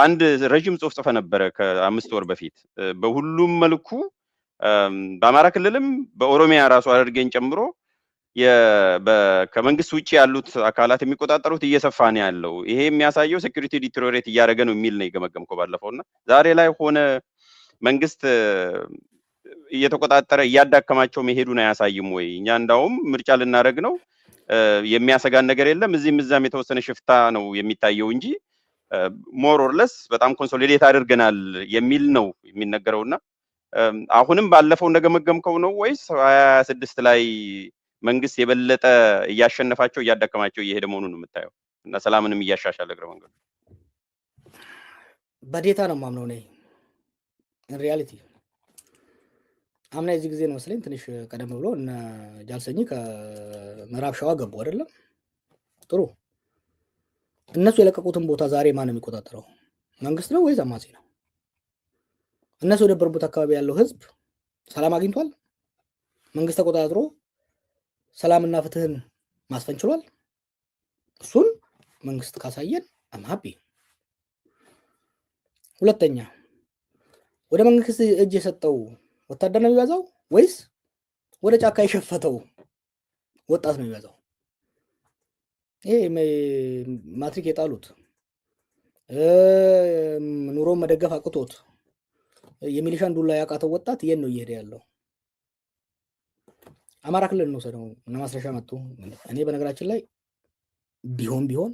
አንድ ረዥም ጽሑፍ ጽፈህ ነበረ ከ5 ወር በፊት። በሁሉም መልኩ በአማራ ክልልም በኦሮሚያ ራሱ ሐረርጌን ጨምሮ ከመንግስት ውጭ ያሉት አካላት የሚቆጣጠሩት እየሰፋ ነው ያለው። ይሄ የሚያሳየው security deteriorate እያደረገ ነው የሚል ነው የገመገምከው ባለፈው። እና ዛሬ ላይ ሆነ መንግስት እየተቆጣጠረ እያዳከማቸው መሄዱን አያሳይም ወይ? እኛ እንዳውም ምርጫ ልናደርግ ነው፣ የሚያሰጋን ነገር የለም፣ እዚህም እዛም የተወሰነ ሽፍታ ነው የሚታየው እንጂ more or less በጣም consolidate አድርገናል የሚል ነው የሚነገረው። እና አሁንም ባለፈው እንደገመገምከው ነው ወይስ 26 ላይ መንግስት የበለጠ እያሸነፋቸው፣ እያዳከማቸው እየሄደ መሆኑን ነው የምታየው እና ሰላምንም እያሻሻለ እግረ መንገዱ? በ data ነው የማምነው እኔ። Reality አምና የዚህ ጊዜ ነው መሰለኝ፣ ትንሽ ቀደም ብሎ እነ ጃልሰኝ ከምዕራብ ሸዋ ገቡ አይደለም? ጥሩ፣ እነሱ የለቀቁትን ቦታ ዛሬ ማን ነው የሚቆጣጠረው? መንግስት ነው ወይስ አማጺ ነው? እነሱ የነበሩበት አካባቢ ያለው ህዝብ ሰላም አግኝቷል? መንግስት ተቆጣጥሮ ሰላምና ፍትህን ማስፈን ችሏል? እሱን መንግስት ካሳየን I'm happy። ሁለተኛ፣ ወደ መንግስት እጅ የሰጠው ወታደር ነው የሚበዛው ወይስ ወደ ጫካ የሸፈተው ወጣት ነው የሚበዛው? ይሄ ማትሪክ የጣሉት፣ ኑሮን መደገፍ አቅቶት የሚሊሻን ዱላ ያቃተው ወጣት የት ነው እየሄደ ያለው? አማራ ክልል እንውሰደው። እነ ማስረሻ መጡ። እኔ በነገራችን ላይ ቢሆን ቢሆን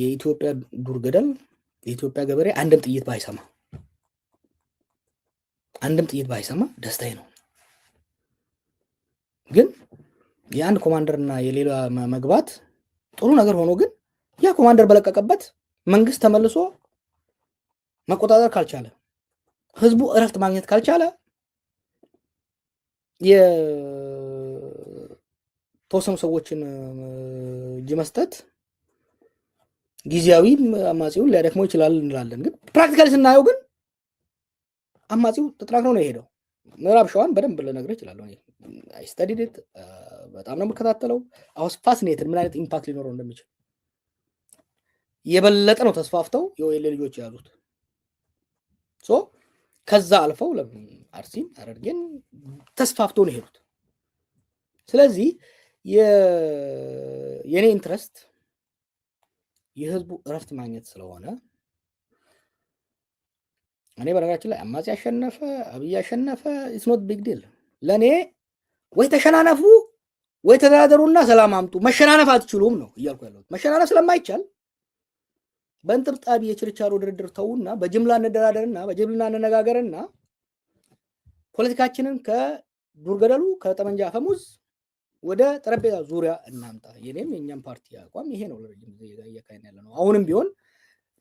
የኢትዮጵያ ዱር ገደል የኢትዮጵያ ገበሬ አንድም ጥይት ባይሰማ፣ አንድም ጥይት ባይሰማ ደስታዬ ነው። ግን የአንድ ኮማንደር እና የሌላ መግባት ጥሩ ነገር ሆኖ ግን ያ ኮማንደር በለቀቀበት መንግስት ተመልሶ መቆጣጠር ካልቻለ፣ ህዝቡ እረፍት ማግኘት ካልቻለ፣ የተወሰኑ ሰዎችን እጅ መስጠት ጊዜያዊ አማጺውን ሊያደክመው ይችላል እንላለን። ግን practically ስናየው ግን አማጺው ተጠናክሮ ነው የሄደው። ምዕራብ ሸዋን በደንብ ልነግርህ እችላለሁ። I studied it፣ በጣም ነው የምከታተለው። I was fascinated ምን አይነት impact ሊኖረው እንደሚችል። የበለጠ ነው ተስፋፍተው የ OLA ልጆች የያዙት። So ከዛ አልፈው አርሲን፣ ሐረርጌን ተስፋፍተው ነው የሄዱት። ስለዚህ የኔ interest የህዝቡ እረፍት ማግኘት ስለሆነ፣ እኔ በነገራችን ላይ አማጺ አሸነፈ፣ አብይ አሸነፈ፣ it's not big deal ለእኔ። ወይ ተሸናነፉ ወይ ተደራደሩና ሰላም አምጡ። መሸናነፍ አትችሉም ነው እያልኩ ያለሁት። መሸናነፍ ስለማይቻል በእንጥብጣቢ የችርቻሮ ድርድር ተዉና በጅምላ እንደራደርና በጅምላ እንነጋገርና ፖለቲካችንን ከዱር ገደሉ፣ ከጠመንጃ አፈሙዝ ወደ ጠረጴዛ ዙሪያ እናምጣ። የኔም የእኛም ፓርቲ አቋም ይሄ ነው። ለረጅም ጊዜ እያካሄድን ያለ ነው። አሁንም ቢሆን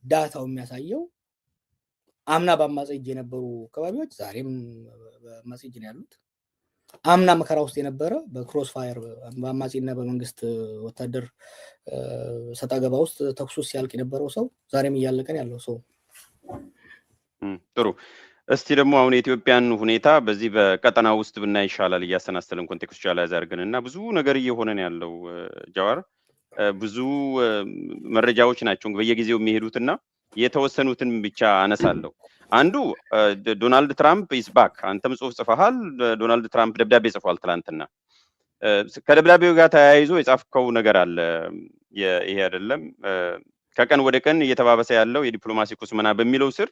ዳታው የሚያሳየው አምና በአማጺ እጅ የነበሩ አካባቢዎች ዛሬም በአማጺ እጅ ነው ያሉት። አምና መከራ ውስጥ የነበረ፣ በ crossfire በአማጺና በመንግስት ወታደር ሰጣ ገባ ውስጥ ተኩሱ ሲያልቅ የነበረው ሰው ዛሬም እያለቀን ያለው ሰው። ጥሩ። እስቲ ደግሞ አሁን የኢትዮጵያን ሁኔታ በዚህ በቀጠና ውስጥ ብናይ ይሻላል፣ እያሰናሰልን contextualize አድርገን። እና ብዙ ነገር እየሆነ ነው ያለው ጃዋር፣ ብዙ መረጃዎች ናቸው በየጊዜው የሚሄዱትና የተወሰኑትን ብቻ አነሳለሁ። አንዱ ዶናልድ ትራምፕ is back። አንተም ጽሁፍ ጽፈሃል። ዶናልድ ትራምፕ ደብዳቤ ጽፏል ትላንትና። ከደብዳቤው ጋር ተያይዞ የጻፍከው ነገር አለ። ይሄ አይደለም ከቀን ወደ ቀን እየተባባሰ ያለው የዲፕሎማሲ ኩስመና በሚለው ስር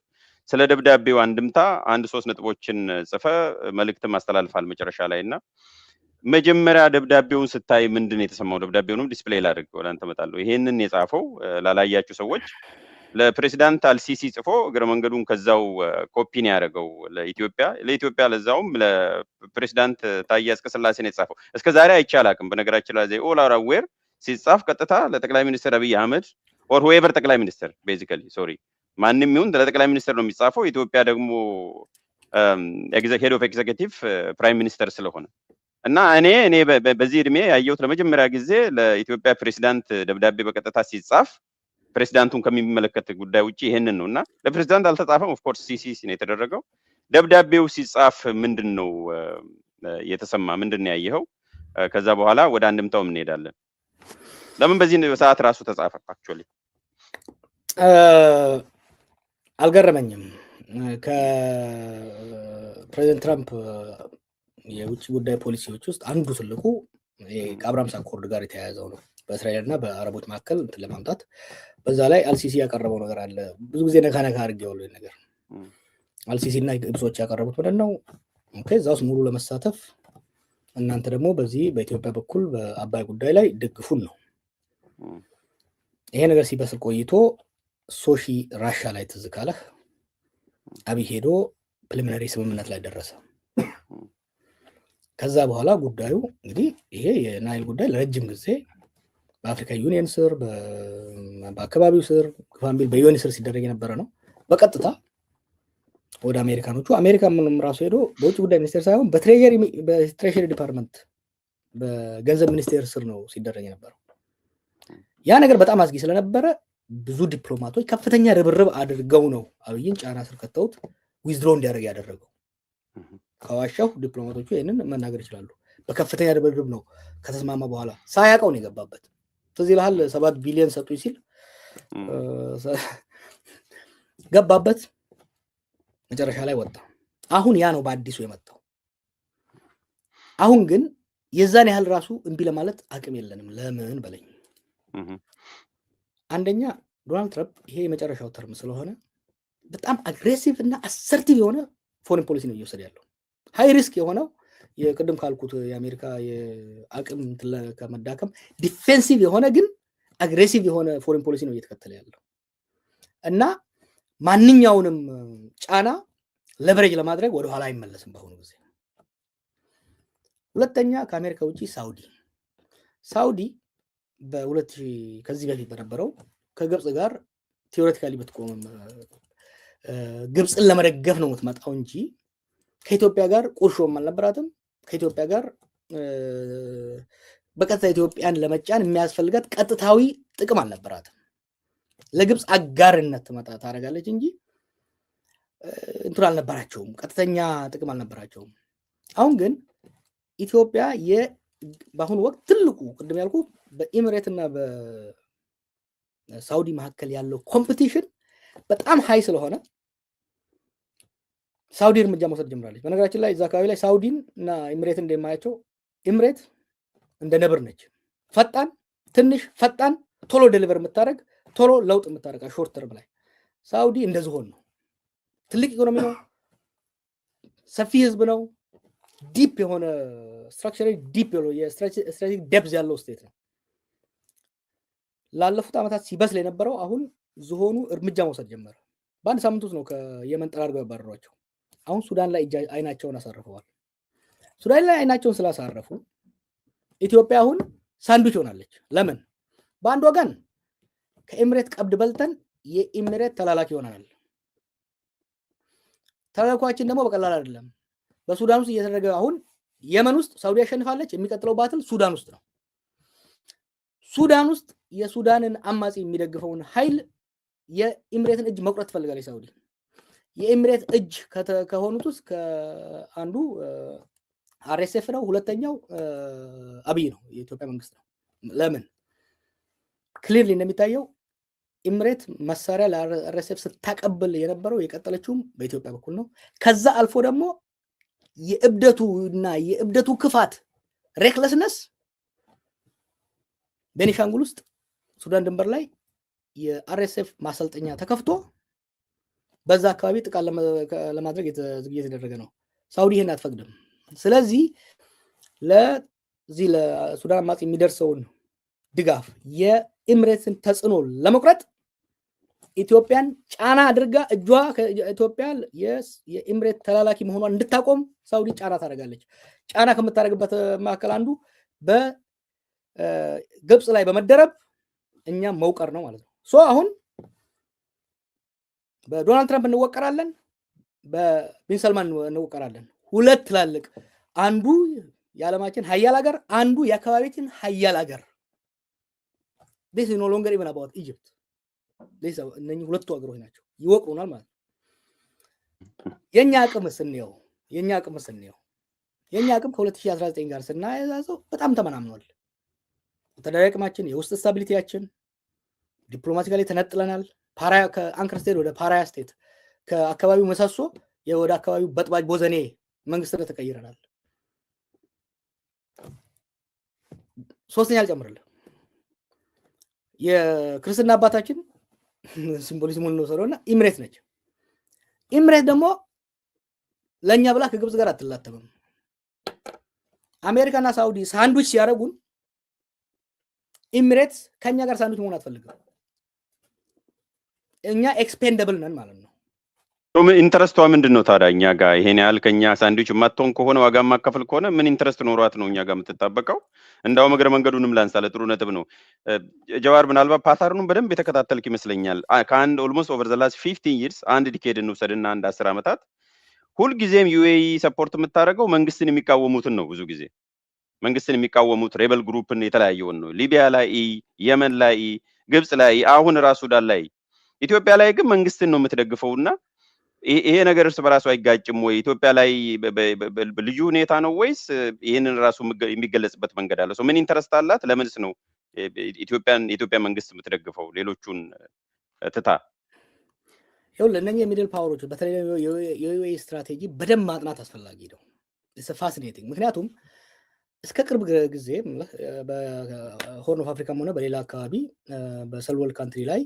ስለ ደብዳቤው አንድምታ አንድ ሶስት ነጥቦችን ጽፈህ መልእክትም አስተላልፈሃል መጨረሻ ላይ። እና መጀመሪያ ደብዳቤውን ስታይ ምንድን ነው የተሰማው? ደብዳቤውንም display ላድርግ፣ ወደ አንተ እመጣለሁ። ይሄንን የጻፈው ላላያችሁ ሰዎች ለፕሬዚዳንት አልሲሲ ጽፎ እግረ መንገዱን ከዛው ኮፒን ያደረገው ለኢትዮጵያ፣ ለዛውም ለፕሬዚዳንት ታዬ አጽቀሥላሴ ነው የጻፈው። እስከ ዛሬ አይቼ አላውቅም። በነገራችን ላይ all are aware ሲጻፍ ቀጥታ ለጠቅላይ ሚኒስትር አብይ አህመድ or whoever ጠቅላይ ሚኒስትር፣ basically sorry፣ ማንም ይሁን ለጠቅላይ ሚኒስትር ነው የሚጻፈው። ኢትዮጵያ ደግሞ head of executive prime minister ስለሆነ እና እኔ በዚህ እድሜ ያየሁት ለመጀመሪያ ጊዜ ለኢትዮጵያ ፕሬዚዳንት ደብዳቤ በቀጥታ ሲጻፍ ፕሬዚዳንቱን ከሚመለከት ጉዳይ ውጭ ይሄንን ነው። እና ለፕሬዚዳንት አልተጻፈም። Of course CC ነው የተደረገው። ደብዳቤው ሲጻፍ ምንድን ነው የተሰማ? ምንድን ነው ያየኸው? ከዛ በኋላ ወደ አንድምታው እንሄዳለን። ለምን በዚህ ሰዓት ራሱ ተጻፈ? Actually አልገረመኝም። ከፕሬዚደንት ትራምፕ የውጭ ጉዳይ ፖሊሲዎች ውስጥ አንዱ ትልቁ ከ Abraham Accord ጋር የተያያዘው ነው። በእስራኤል እና በአረቦች መካከል እንትን ለማምጣት። በዛ ላይ አልሲሲ ያቀረበው ነገር አለ። ብዙ ጊዜ ነካ ነካ አድርጌዋለሁ ነገር። አልሲሲ እና ግብጾች ያቀረቡት ምንድን ነው? Okay፣ እዛ ውስጥ ሙሉ ለመሳተፍ እናንተ ደግሞ በዚህ በኢትዮጵያ በኩል በአባይ ጉዳይ ላይ ደግፉን ነው። ይሄ ነገር ሲበስል ቆይቶ ሶሺ ራሻ ላይ ትዝ ካለህ አብይ ሄዶ preliminary ስምምነት ላይ ደረሰ። ከዛ በኋላ ጉዳዩ እንግዲህ ይሄ የናይል ጉዳይ ለረጅም ጊዜ በ African Union ስር፣ በአካባቢው ስር፣ ግፋም ቢል በ UN ስር ሲደረግ የነበረ ነው። በቀጥታ ወደ አሜሪካኖቹ፣ አሜሪካ ምንም ራሱ ሄዶ በውጭ ጉዳይ ሚኒስቴር ሳይሆን በ Treasury Department፣ በገንዘብ ሚኒስቴር ስር ነው ሲደረግ የነበረው። ያ ነገር በጣም አስጊ ስለነበረ ብዙ ዲፕሎማቶች ከፍተኛ ርብርብ አድርገው ነው አብይን ጫና ስር ከተውት withdraw እንዲያደርግ ያደረገው። ከዋሻው ዲፕሎማቶቹ ይህንን መናገር ይችላሉ። በከፍተኛ ርብርብ ነው ከተስማማ በኋላ፣ ሳያውቀው ነው የገባበት። ትዝ ይልሃል፣ 7 ቢሊዮን ሰጡኝ ሲል ገባበት፣ መጨረሻ ላይ ወጣ። አሁን ያ ነው በአዲሱ የመጣው። አሁን ግን የዛን ያህል ራሱ እምቢ ለማለት አቅም የለንም። ለምን በለኝ። አንደኛ ዶናልድ ትራምፕ ይሄ የመጨረሻው term ስለሆነ በጣም aggressive እና assertive የሆነ foreign policy ነው እየወሰደ ያለው። High risk የሆነው የቅድም ካልኩት የአሜሪካ የአቅም ከመዳከም defensive የሆነ ግን aggressive የሆነ foreign policy ነው እየተከተለ ያለው እና ማንኛውንም ጫና leverage ለማድረግ ወደኋላ አይመለስም በአሁኑ ጊዜ። ሁለተኛ ከአሜሪካ ውጭ ሳውዲ በሁለት ከዚህ በፊት በነበረው ከግብፅ ጋር theoretically ብትቆምም ግብፅን ለመደገፍ ነው የምትመጣው እንጂ ከኢትዮጵያ ጋር ቁርሾም አልነበራትም። ከኢትዮጵያ ጋር በቀጥታ ኢትዮጵያን ለመጫን የሚያስፈልጋት ቀጥታዊ ጥቅም አልነበራትም። ለግብፅ አጋርነት ትመጣ ታደርጋለች እንጂ እንትን አልነበራቸውም፣ ቀጥተኛ ጥቅም አልነበራቸውም። አሁን ግን ኢትዮጵያ በአሁኑ ወቅት ትልቁ ቅድም ያልኩ በኢሚሬት እና በሳውዲ መካከል ያለው competition በጣም high ስለሆነ ሳውዲ እርምጃ መውሰድ ጀምራለች። በነገራችን ላይ እዛ አካባቢ ላይ ሳውዲን እና ኢሚሬት እንደማያቸው ኢሚሬት እንደ ነብር ነች። ፈጣን፣ ትንሽ ፈጣን፣ ቶሎ deliver የምታደርግ፣ ቶሎ ለውጥ የምታደርግ short term ላይ። ሳውዲ እንደ ዝሆን ነው። ትልቅ ኢኮኖሚ ነው። ሰፊ ህዝብ ነው። Deep የሆነ structure፣ deep የ strategic depth ያለው state ነው። ላለፉት ዓመታት ሲበስል የነበረው አሁን ዝሆኑ እርምጃ መውሰድ ጀመረ። በአንድ ሳምንት ውስጥ ነው ከየመን ጠራርገው ያባረሯቸው። አሁን ሱዳን ላይ አይናቸውን አሳርፈዋል። ሱዳን ላይ አይናቸውን ስላሳረፉ ኢትዮጵያ አሁን ሳንዱች ሆናለች። ለምን? በአንድ ወገን ከኤምሬት ቀብድ በልተን የኤምሬት ተላላኪ ሆነናል። ተላላኪያችን ደግሞ በቀላል አይደለም። በሱዳን ውስጥ እየተደረገ አሁን የመን ውስጥ ሳውዲ ያሸንፋለች። የሚቀጥለው battle ሱዳን ውስጥ ነው። ሱዳን ውስጥ የሱዳንን አማጺ የሚደግፈውን ኃይል የኢምሬትን እጅ መቁረጥ ትፈልጋለች ሳውዲ። የኤምሬት እጅ ከሆኑት ውስጥ አንዱ RSF ነው። ሁለተኛው አብይ ነው፣ የኢትዮጵያ መንግስት ነው። ለምን? Clearly እንደሚታየው ኢምሬት መሳሪያ ለ RSF ስታቀብል የነበረው የቀጠለችውም በኢትዮጵያ በኩል ነው። ከዛ አልፎ ደግሞ የእብደቱ እና የእብደቱ ክፋት recklessness ቤኒሻንጉል ውስጥ ሱዳን ድንበር ላይ የ RSF ማሰልጠኛ ተከፍቶ በዛ አካባቢ ጥቃት ለማድረግ ዝግጅት የተደረገ ነው። ሳውዲ ይህን አትፈቅድም። ስለዚህ ለዚህ ለሱዳን አማጺ የሚደርሰውን ድጋፍ የኢምሬትስን ተጽዕኖ ለመቁረጥ ኢትዮጵያን ጫና አድርጋ እጇ ኢትዮጵያ የኢምሬት ተላላኪ መሆኗን እንድታቆም ሳውዲ ጫና ታደርጋለች። ጫና ከምታደርግበት መካከል አንዱ በግብፅ ላይ በመደረብ እኛም መውቀር ነው ማለት ነው። So አሁን በዶናልድ ትራምፕ እንወቀራለን፣ በቢን ሰልማን እንወቀራለን። ሁለት ትላልቅ፣ አንዱ የዓለማችን ሀያል ሀገር፣ አንዱ የአካባቢያችን ሀያል ሀገር። This no longer even about Egypt። እነኚህ ሁለቱ ሀገሮች ናቸው፣ ይወቅሩናል ማለት ነው። የእኛ አቅም ስንየው የእኛ አቅም ከ2019 ጋር ስናያዘው በጣም ተመናምኗል። ወታደራዊ አቅማችን፣ የውስጥ stability ያችን፣ diplomatically ተነጥለናል። Pariah ከ anchor state ወደ pariah state፣ ከአካባቢው ምሰሶ ወደ አካባቢው በጥባጭ ቦዘኔ መንግስትነት ተቀይረናል። ሶስተኛ አልጨምርልህ፣ የክርስትና አባታችን symbolism ኡን እንውሰደው እና ኢምሬት ነች። ኢምሬት ደግሞ ለእኛ ብላ ከግብፅ ጋር አትላተምም። አሜሪካና ሳውዲ ሳንዱች ሲያደርጉን ኢሚሬትስ ከእኛ ጋር ሳንዱች መሆን አትፈልግም። እኛ expendable ነን ማለት ነው። Interest ኧ ምንድን ነው ታዲያ? እኛ ጋር ይሄን ያህል ከኛ ሳንድዊች የማትሆን ከሆነ፣ ዋጋ የማከፍል ከሆነ ምን interest ኖሯት ነው እኛ ጋር የምትጣበቀው? እንዳውም እግረ መንገዱንም ላንሳ፣ ለጥሩ ነጥብ ነው ጀዋር። ምናልባት pattern ኡን በደንብ የተከታተልክ ይመስለኛል። ከአንድ almost over the last 15 years፣ አንድ decade እንውሰድና አንድ 10 ዓመታት፣ ሁልጊዜም UAE support የምታደርገው መንግስትን የሚቃወሙትን ነው። ብዙ ጊዜ መንግስትን የሚቃወሙት rebel group ን የተለያየውን ነው። ሊቢያ ላይ፣ የመን ላይ፣ ግብፅ ላይ፣ አሁን ራሱ ሱዳን ላይ። ኢትዮጵያ ላይ ግን መንግስትን ነው የምትደግፈው እና ይሄ ነገር እርስ በራሱ አይጋጭም ወይ? ኢትዮጵያ ላይ ልዩ ሁኔታ ነው ወይስ ይህንን ራሱ የሚገለጽበት መንገድ አለ? ምን interest አላት? ለምንስ ነው ኢትዮጵያን የኢትዮጵያ መንግስት የምትደግፈው ሌሎቹን ትታ? ይኸውልህ፣ እነኚህ የ middle power ኦች በተለይ የ UAE ስትራቴጂ በደንብ ማጥናት አስፈላጊ ነው። Fascinating። ምክንያቱም እስከ ቅርብ ጊዜ በ Horn of Africa ም ሆነ በሌላ አካባቢ በ third world country ላይ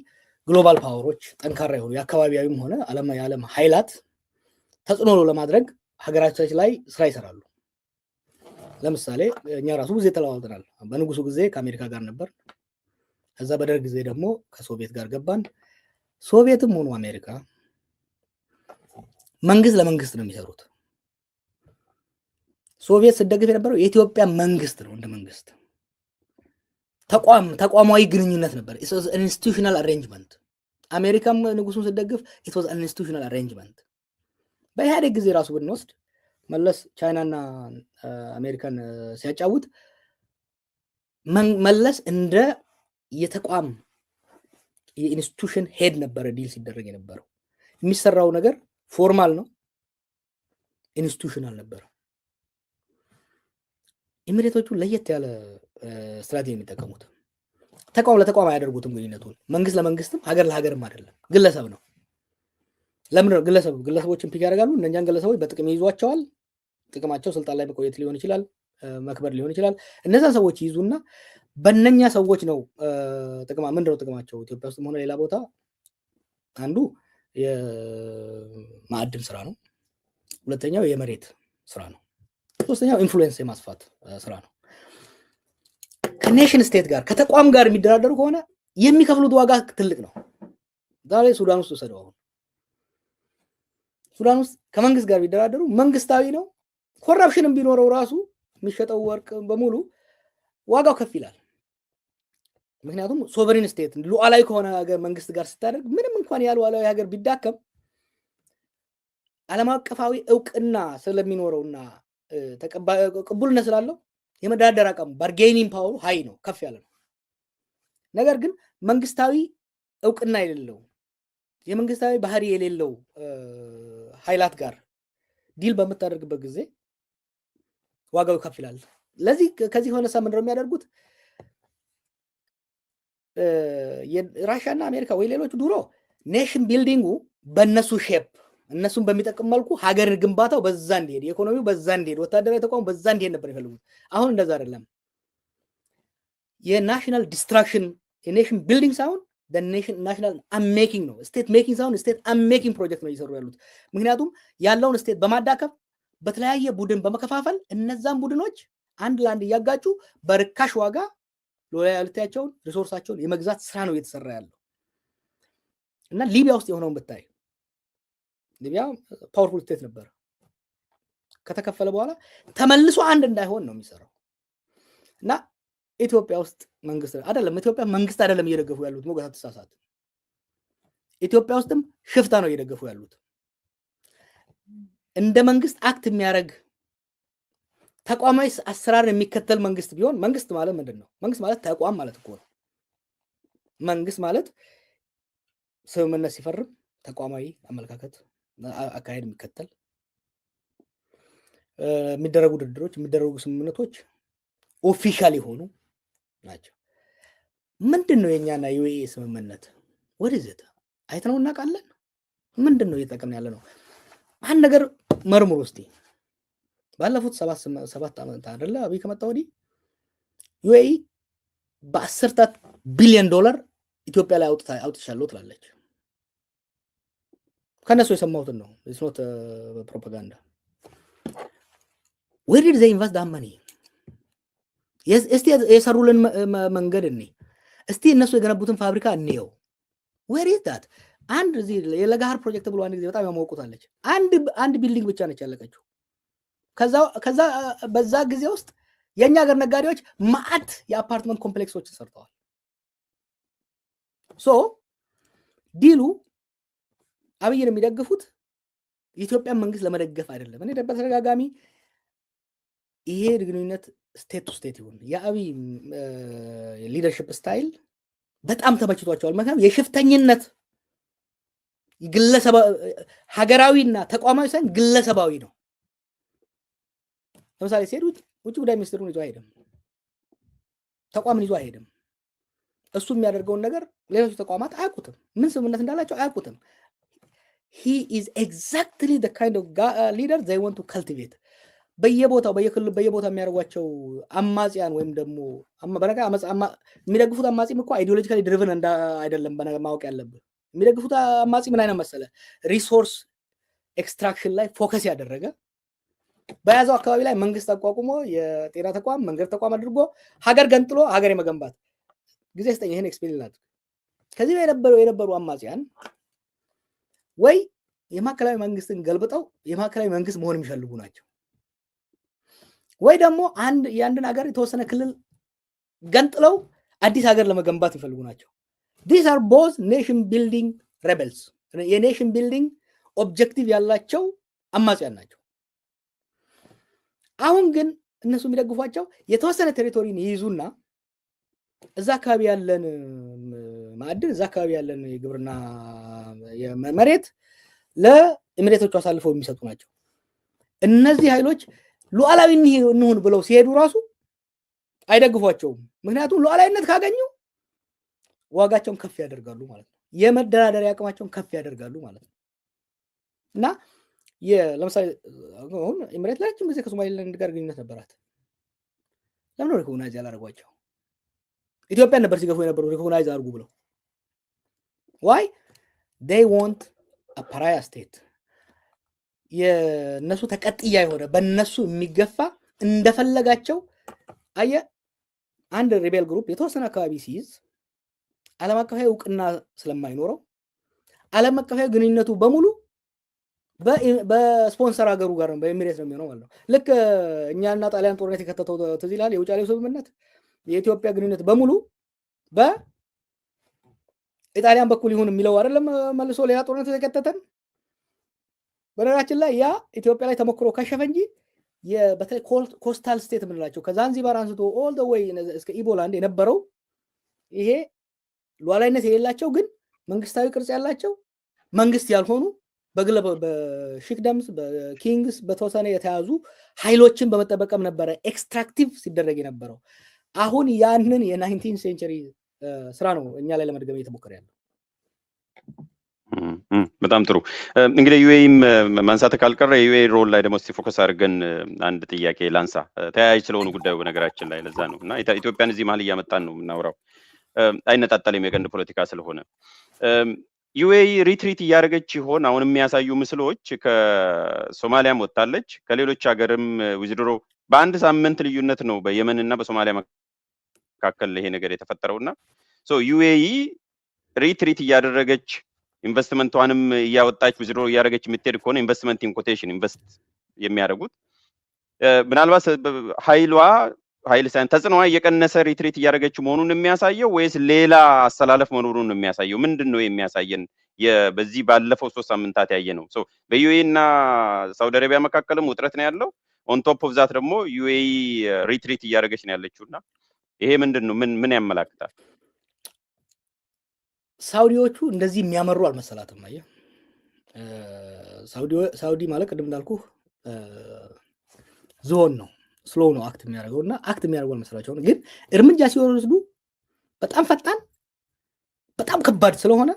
global power ኦች ጠንካራ የሆኑ የአካባቢያዊም ሆነ የዓለም ኃይላት ተጽዕኖ ለማድረግ ሀገራቸው ላይ ስራ ይሰራሉ። ለምሳሌ እኛ ራሱ ጊዜ ተለዋውጠናል። በንጉሱ ጊዜ ከአሜሪካ ጋር ነበር። ከዛ በደርግ ጊዜ ደግሞ ከሶቪየት ጋር ገባን። ሶቪየትም ሆኑ አሜሪካ መንግስት ለመንግስት ነው የሚሰሩት። ሶቪየት ስደግፍ የነበረው የኢትዮጵያ መንግስት ነው። እንደ መንግስት ተቋም ተቋማዊ ግንኙነት ነበር። Institutional arrangement። አሜሪካም ንጉሱን ስደግፍ it was institutional arrangement። በኢህአዴግ ጊዜ ራሱ ብንወስድ መለስ ቻይናና አሜሪካን ሲያጫውት መለስ እንደ የተቋም የ institution head ነበረ deal ሲደረግ የነበረው። የሚሰራው ነገር formal ነው፣ institutional ነበረ። ኤሚሬቶቹ ለየት ያለ ስትራቴጂ የሚጠቀሙት ተቋም ለተቋም አያደርጉትም ግንኙነቱን። መንግስት ለመንግስትም ሀገር ለሀገርም አይደለም፣ ግለሰብ ነው። ለምን ግለሰብ ግለሰቦችን pick ያደርጋሉ። እነኛን ግለሰቦች በጥቅም ይይዟቸዋል። ጥቅማቸው ስልጣን ላይ መቆየት ሊሆን ይችላል፣ መክበር ሊሆን ይችላል። እነዛን ሰዎች ይይዙና በእነኛ ሰዎች ነው ጥቅማ ምንድነው ጥቅማቸው? ኢትዮጵያ ውስጥም ሆነ ሌላ ቦታ አንዱ የማዕድን ስራ ነው። ሁለተኛው የመሬት ስራ ነው። ሶስተኛው influence የማስፋት ስራ ነው። ከ nation state ጋር፣ ከተቋም ጋር የሚደራደሩ ከሆነ የሚከፍሉት ዋጋ ትልቅ ነው። ዛሬ ሱዳን ውስጥ ውሰደው። አሁን ሱዳን ውስጥ ከመንግስት ጋር ቢደራደሩ መንግስታዊ ነው። Corruption ም ቢኖረው ራሱ የሚሸጠው ወርቅ በሙሉ ዋጋው ከፍ ይላል። ምክንያቱም sovereign state፣ ሉዓላዊ ከሆነ ሀገር መንግስት ጋር ስታደርግ ምንም እንኳን ያ ሉዓላዊ ሀገር ቢዳከም ዓለም አቀፋዊ እውቅና ስለሚኖረውና ቅቡልነት ስላለው የመደራደር አቅሙ፣ bargaining power ኡ high ነው፣ ከፍ ያለ ነው። ነገር ግን መንግስታዊ እውቅና የሌለው፣ የመንግስታዊ ባህሪ የሌለው ኃይላት ጋር deal በምታደርግበት ጊዜ ዋጋው ከፍ ይላል። ለዚህ ከዚህ ሆነሳ ምንድነው የሚያደርጉት? ራሽያና አሜሪካ ወይ ሌሎቹ ድሮ nation building ኡ በእነሱ shape፣ እነሱን በሚጠቅም መልኩ ሀገር ግንባታው በዛ እንዲሄድ፣ የኢኮኖሚው በዛ እንዲሄድ፣ ወታደራዊ ተቋሙ በዛ እንዲሄድ ነበር የፈለጉት። አሁን እንደዛ አይደለም። የ national destruction፣ የ nation building ሳይሆን national unmaking ነው። State making ሳይሆን state unmaking project ነው እየሰሩ ያሉት። ምክንያቱም ያለውን state በማዳከም፣ በተለያየ ቡድን በመከፋፈል፣ እነዛን ቡድኖች አንድ ለአንድ እያጋጩ በርካሽ ዋጋ loyalty ያቸውን፣ resource ኣቸውን የመግዛት ስራ ነው እየተሰራ ያለው። እና ሊቢያ ውስጥ የሆነውን ብታይ ሊቢያ powerful state ነበር። ከተከፈለ በኋላ ተመልሶ አንድ እንዳይሆን ነው የሚሰራው። እና ኢትዮጵያ ውስጥ መንግስት አይደለም፣ ኢትዮጵያ መንግስት አይደለም እየደገፉ ያሉት። ሞገስ፣ አትሳሳት። ኢትዮጵያ ውስጥም ሽፍታ ነው እየደገፉ ያሉት። እንደ መንግስት act የሚያደርግ፣ ተቋማዊ አሰራር የሚከተል መንግስት ቢሆን፣ መንግስት ማለት ምንድን ነው? መንግስት ማለት ተቋም ማለት እኮ ነው። መንግስት ማለት ስምምነት ሲፈርም ተቋማዊ አመለካከት፣ አካሄድ የሚከተል፣ የሚደረጉ ድርድሮች፣ የሚደረጉ ስምምነቶች official የሆኑ ናቸው። ምንድን ነው የእኛና የ UAE ስምምነት? ወደዚህ አይተነው እናውቃለን? ምንድን ነው እየጠቀምን ያለ ነው? አንድ ነገር መርምሩ እስቲ። ባለፉት 7 ዓመት አይደለ፣ አብይ ከመጣ ወዲህ UAE በአስርታት ቢሊዮን ዶላር ኢትዮጵያ ላይ አውጥቻለሁ ትላለች። ከእነሱ የሰማሁትን ነው። It's not propaganda። Where did they invest that money? እስቲ የሰሩልን መንገድ እኔ፣ እስቲ እነሱ የገነቡትን ፋብሪካ እንየው። Where is that? አንድ እዚህ የለጋሃር ፕሮጀክት ብሎ አንድ ጊዜ በጣም ያሞቁታለች። አንድ building ብቻ ነች ያለቀችው። ከዛ በዛ ጊዜ ውስጥ የእኛ ሀገር ነጋዴዎች ማአት የ apartment complex ኦችን ሰርተዋል። So deal ኡ አብይን የሚደግፉት የኢትዮጵያን መንግስት ለመደገፍ አይደለም። እኔ በተደጋጋሚ ይሄ ግንኙነት state to state ይሁን፣ የአብይ leadership style በጣም ተመችቷቸዋል። ምክንያቱም የሽፍተኝነት ግለሰባ ሀገራዊና ተቋማዊ ሳይሆን ግለሰባዊ ነው። ለምሳሌ ሲሄድ ውጭ ጉዳይ ሚኒስትሩን ይዞ አይሄድም፣ ተቋምን ይዞ አይሄድም። እሱ የሚያደርገውን ነገር ሌሎች ተቋማት አያውቁትም። ምን ስምምነት እንዳላቸው አያውቁትም። He is exactly the kind of leader they want to cultivate። በየቦታው፣ በየክልሉ፣ በየቦታው የሚያደርጓቸው አማጽያን ወይም ደግሞ የሚደግፉት አማጺም እኮ ideologically driven አይደለም። ማወቅ ያለብህ የሚደግፉት አማጺ ምን አይነት መሰለ? Resource extraction ላይ focus ያደረገ፣ በያዘው አካባቢ ላይ መንግስት አቋቁሞ የጤና ተቋም፣ መንገድ ተቋም አድርጎ ሀገር ገንጥሎ ሀገር የመገንባት። ጊዜ ስጠኝ ይህን explain ላድርግ። ከዚህ የነበሩ አማጽያን ወይ የማዕከላዊ መንግስትን ገልብጠው የማዕከላዊ መንግስት መሆን የሚፈልጉ ናቸው፣ ወይ ደግሞ አንድ የአንድን ሀገር የተወሰነ ክልል ገንጥለው አዲስ ሀገር ለመገንባት የሚፈልጉ ናቸው። These are both nation building rebels፣ የ nation building objective ያላቸው አማጽያን ናቸው። አሁን ግን እነሱ የሚደግፏቸው የተወሰነ territory ን ይይዙና እዛ አካባቢ ያለን ማዕድን፣ እዛ አካባቢ ያለን የግብርና መሬት ለኤሚሬቶቹ አሳልፈው የሚሰጡ ናቸው። እነዚህ ኃይሎች ሉዓላዊ እንሁን ብለው ሲሄዱ ራሱ አይደግፏቸውም። ምክንያቱም ሉዓላዊነት ካገኙ ዋጋቸውን ከፍ ያደርጋሉ ማለት ነው። የመደራደሪያ አቅማቸውን ከፍ ያደርጋሉ ማለት ነው። እና ለምሳሌ አሁን ኤምሬት ለረጅም ጊዜ ከሶማሌላንድ ጋር ግንኙነት ነበራት። ለምን recognize ያላደረጓቸው? ኢትዮጵያን ነበር ሲገፉ የነበሩ recognize አድርጉ ብለው። Why they want pariah state፣ የእነሱ ተቀጥያ የሆነ፣ በእነሱ የሚገፋ፣ እንደፈለጋቸው። አየህ፣ አንድ rebel group የተወሰነ አካባቢ ሲይዝ ዓለም አቀፋዊ እውቅና ስለማይኖረው ዓለም አቀፋዊ ግንኙነቱ በሙሉ በስፖንሰር ሀገሩ ጋር ነው፣ በኤሚሬት ነው የሚሆነው ማለት ነው። ልክ እኛና ጣሊያን ጦርነት የከተተው ትዝ ይልሃል? የውጫሌው ስምምነት የኢትዮጵያ ግንኙነት በሙሉ በኢጣሊያን በኩል ይሁን የሚለው አይደለም መልሶ ሌላ ጦርነት የከተተን። በነገራችን ላይ ያ ኢትዮጵያ ላይ ተሞክሮ ከሸፈ እንጂ በተለይ coastal state የምንላቸው ከዛንዚባር አንስቶ all the way እስከ ኢቦላንድ የነበረው ይሄ ሉዓላዊነት የሌላቸው ግን መንግስታዊ ቅርጽ ያላቸው፣ መንግስት ያልሆኑ፣ በግለ በ sheikdoms፣ በ kings በተወሰነ የተያዙ ኃይሎችን በመጠበቀም ነበረ extractive ሲደረግ የነበረው። አሁን ያንን የ 19th century ስራ ነው እኛ ላይ ለመድገም እየተሞከረ ያለው። በጣም ጥሩ። እንግዲህ UAE ም ማንሳት ካልቀረ የ UAE role ላይ ደግሞ እስቲ focus አድርገን አንድ ጥያቄ ላንሳ። ተያያዥ ስለሆኑ ጉዳዩ በነገራችን ላይ ለዛ ነው እና ኢትዮጵያን እዚህ መሀል እያመጣን ነው የምናወራው። አይነጣጠልም የቀንድ ፖለቲካ ስለሆነ። UAE retreat እያደረገች ይሆን? አሁን የሚያሳዩ ምስሎች ከሶማሊያም ወጥታለች፣ ከሌሎች ሀገርም withdraw፣ በአንድ ሳምንት ልዩነት ነው በየመን እና በሶማሊያ መካከል ይሄ ነገር የተፈጠረው። እና UAE retreat እያደረገች፣ ኢንቨስትመንቷንም እያወጣች፣ withdraw እያደረገች የምትሄድ ከሆነ፣ investment in quotation፣ invest የሚያደርጉት ምናልባት ኃይሏ፣ ኃይል ሳይሆን ተጽዕኖዋ እየቀነሰ retreat እያደረገች መሆኑን የሚያሳየው ወይስ ሌላ አሰላለፍ መኖሩን ነው የሚያሳየው? ምንድን ነው የሚያሳየን? በዚህ ባለፈው 3 ሳምንታት ያየ ነው። በ UAE እና ሳውዲ አረቢያ መካከልም ውጥረት ነው ያለው። On top of that ደግሞ UAE retreat እያደረገች ነው ያለችው። እና ይሄ ምንድን ነው? ምን ያመላክታል? ሳውዲዎቹ እንደዚህ የሚያመሩ አልመሰላትም። አየህ፣ ሳውዲ ማለት ቅድም እንዳልኩ ዝሆን ነው፣ slow ነው act የሚያደርገው። እና act የሚያደርገው አልመሰላቸውም። ግን እርምጃ ሲወስዱ በጣም ፈጣን፣ በጣም ከባድ ስለሆነ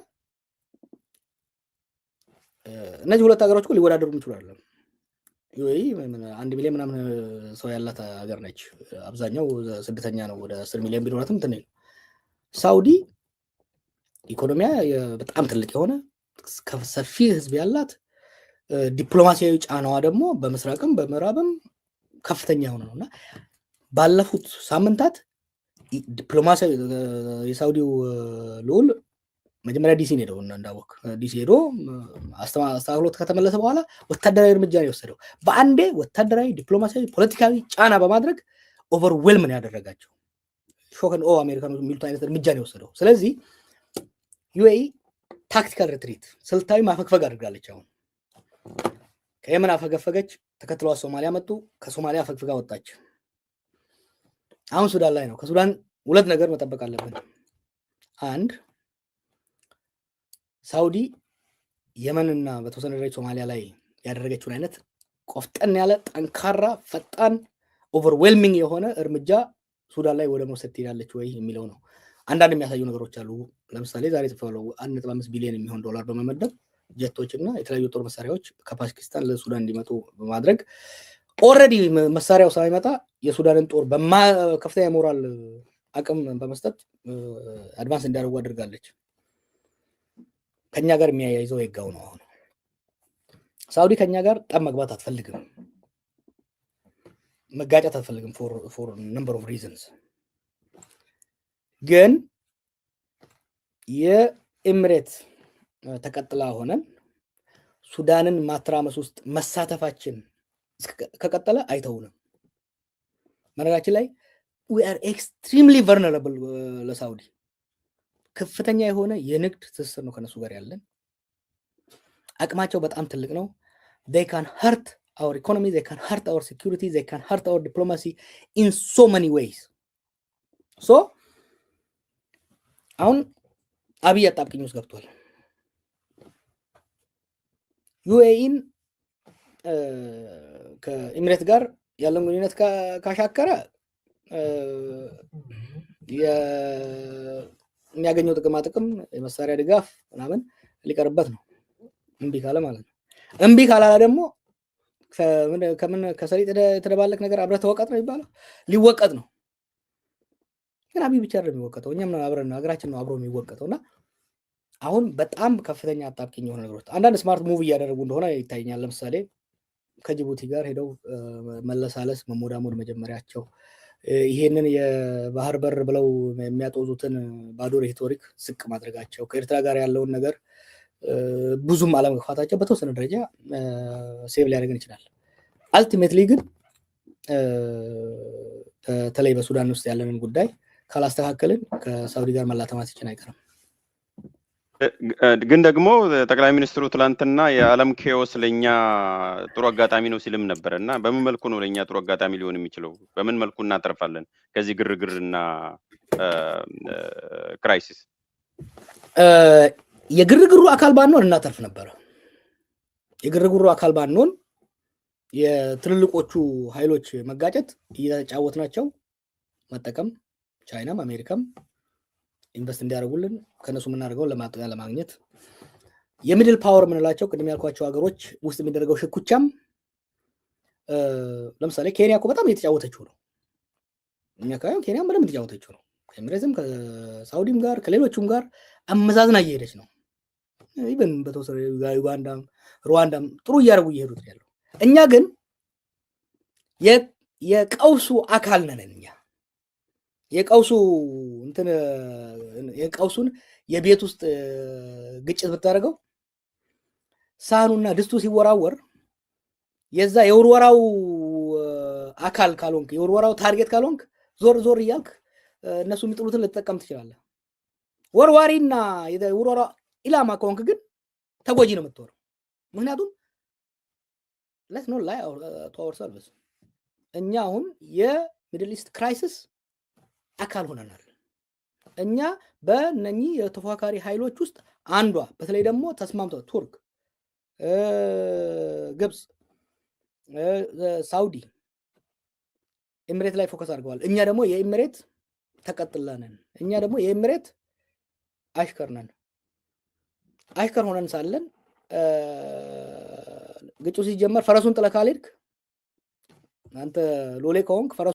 እነዚህ ሁለት ሀገሮች እኮ ሊወዳደሩ የሚችሉ አይደለም። UAE 1 ሚሊዮን ምናምን ሰው ያላት ሀገር ነች። አብዛኛው ስደተኛ ነው። ወደ 10 ሚሊዮን ቢኖራትም ትንሽ ነው። ሳውዲ ኢኮኖሚያ በጣም ትልቅ የሆነ፣ ሰፊ ህዝብ ያላት፣ ዲፕሎማሲያዊ ጫናዋ ደግሞ በምስራቅም በምዕራብም ከፍተኛ የሆነ ነው። እና ባለፉት ሳምንታት ዲፕሎማሲያዊ የሳውዲው ልዑል መጀመሪያ ዲሲ ሄደው እንዳወቅ ዲሲ ሄዶ አስተካክሎት ከተመለሰ በኋላ ወታደራዊ እርምጃ ነው የወሰደው። በአንዴ ወታደራዊ፣ ዲፕሎማሲያዊ፣ ፖለቲካዊ ጫና በማድረግ overwhelm ነው ያደረጋቸው። Shock and awe አሜሪካኖች የሚሉት አይነት እርምጃ ነው የወሰደው። ስለዚህ UAE tactical retreat፣ ስልታዊ ማፈግፈግ አድርጋለች። አሁን ከየመን አፈገፈገች፣ ተከትለዋ ሶማሊያ መጡ። ከሶማሊያ አፈግፍጋ ወጣች። አሁን ሱዳን ላይ ነው። ከሱዳን ሁለት ነገር መጠበቅ አለብን። አንድ፣ ሳውዲ የመንና በተወሰነ ደረጃ ሶማሊያ ላይ ያደረገችውን አይነት ቆፍጠን ያለ፣ ጠንካራ፣ ፈጣን፣ overwhelming የሆነ እርምጃ ሱዳን ላይ ወደ መውሰድ ትሄዳለች ወይ የሚለው ነው። አንዳንድ የሚያሳዩ ነገሮች አሉ። ለምሳሌ ዛሬ ጽፌዋለሁ። 1.5 ቢሊዮን የሚሆን ዶላር በመመደብ ጀቶች እና የተለያዩ ጦር መሳሪያዎች ከፓኪስታን ለሱዳን እንዲመጡ በማድረግ already መሳሪያው ሳይመጣ የሱዳንን ጦር ከፍተኛ የሞራል አቅም በመስጠት advance እንዲያደርጉ አድርጋለች። ከኛ ጋር የሚያያይዘው የጋው ነው። አሁን ሳውዲ ከኛ ጋር ጠብ መግባት አትፈልግም፣ መጋጨት አትፈልግም for number of reasons። ግን የኤምሬት ተቀጥላ ሆነን ሱዳንን ማተራመስ ውስጥ መሳተፋችን ከቀጠለ አይተውንም። በነገራችን ላይ we are extremely vulnerable ለሳውዲ። ከፍተኛ የሆነ የንግድ ትስስር ነው ከነሱ ጋር ያለን። አቅማቸው በጣም ትልቅ ነው። They can hurt our economy, they can hurt our security, they can hurt our diplomacy in so many ways. So አሁን አብይ አጣብቂኝ ውስጥ ገብቷል። UAE ን ከኤሚሬት ጋር ያለውን ግንኙነት ካሻከረ የሚያገኘው ጥቅማ ጥቅም፣ የመሳሪያ ድጋፍ ምናምን ሊቀርበት ነው፣ እምቢ ካለ ማለት ነው። እምቢ ካላለ ደግሞ ከምን ከሰሊጥ የተደባለቅ ነገር አብረህ ተወቀጥ ነው የሚባለው፣ ሊወቀጥ ነው። ግን አብይ ብቻ አይደለም የሚወቀጠው፣ እኛም አብረን ነው፣ ሀገራችን ነው አብሮ የሚወቀጠው። እና አሁን በጣም ከፍተኛ አጣብቂኝ የሆነ ነገሮች፣ አንዳንድ smart move እያደረጉ እንደሆነ ይታየኛል። ለምሳሌ ከጅቡቲ ጋር ሄደው መለሳለስ፣ መሞዳሞድ መጀመሪያቸው፣ ይሄንን የባህር በር ብለው የሚያጦዙትን ባዶ rhetoric ዝቅ ማድረጋቸው፣ ከኤርትራ ጋር ያለውን ነገር ብዙም አለመግፋታቸው በተወሰነ ደረጃ save ሊያደርገን ይችላል። Ultimately ግን በተለይ በሱዳን ውስጥ ያለንን ጉዳይ ካላስተካከልን ከሳውዲ ጋር መላተማችን አይቀርም። ግን ደግሞ ጠቅላይ ሚኒስትሩ ትላንትና የዓለም chaos ለእኛ ጥሩ አጋጣሚ ነው ሲልም ነበረ። እና በምን መልኩ ነው ለእኛ ጥሩ አጋጣሚ ሊሆን የሚችለው? በምን መልኩ እናተርፋለን ከዚህ ግርግርና crisis? የግርግሩ አካል ባንሆን እናተርፍ ነበረ። የግርግሩ አካል ባንሆን፣ የትልልቆቹ ኃይሎች መጋጨት እየተጫወትናቸው መጠቀም፣ ቻይናም አሜሪካም invest እንዲያደርጉልን ከእነሱ የምናደርገውን ለማግኘት፣ የ middle power የምንላቸው ቅድም ያልኳቸው ሀገሮች ውስጥ የሚደረገው ሽኩቻም፣ ለምሳሌ ኬንያ እኮ በጣም እየተጫወተችው ነው። እኛ አካባቢ ኬንያም በደንብ እየተጫወተችው ነው። ከኤምሬትም ከሳውዲም ጋር ከሌሎቹም ጋር አመዛዝና እየሄደች ነው። Even በተወሰነ ዩጋንዳም ሩዋንዳም ጥሩ እያደረጉ እየሄዱት ያለው። እኛ ግን የቀውሱ አካል ነን። እኛ የቀውሱ እንትን፣ የቀውሱን የቤት ውስጥ ግጭት ብታደርገው፣ ሳህኑና ድስቱ ሲወራወር የዛ የውርወራው አካል ካልሆንክ፣ የውርወራው target ካልሆንክ፣ ዞር ዞር እያልክ እነሱ የሚጥሉትን ልትጠቀም ትችላለህ። ወርዋሪና የውርወራው ኢላማ ከሆንክ ግን ተጎጂ ነው የምትሆነው። ምክንያቱም let's not lie to ourselves፣ እኛ አሁን የ Middle East crisis አካል ሆነናል። እኛ በእነኚህ የተፎካካሪ ኃይሎች ውስጥ አንዷ፣ በተለይ ደግሞ ተስማምተው ቱርክ፣ ግብፅ፣ ሳውዲ ኤሚሬት ላይ focus አድርገዋል። እኛ ደግሞ የኤሚሬት ተቀጥላ ነን። እኛ ደግሞ የኤሚሬት አሽከር ነን። አሽከር ሆነን ሳለን ግጭቱ ሲጀመር ፈረሱን ጥለህ ካልሄድክ፣ አንተ ሎሌ ከሆንክ ፈረሱ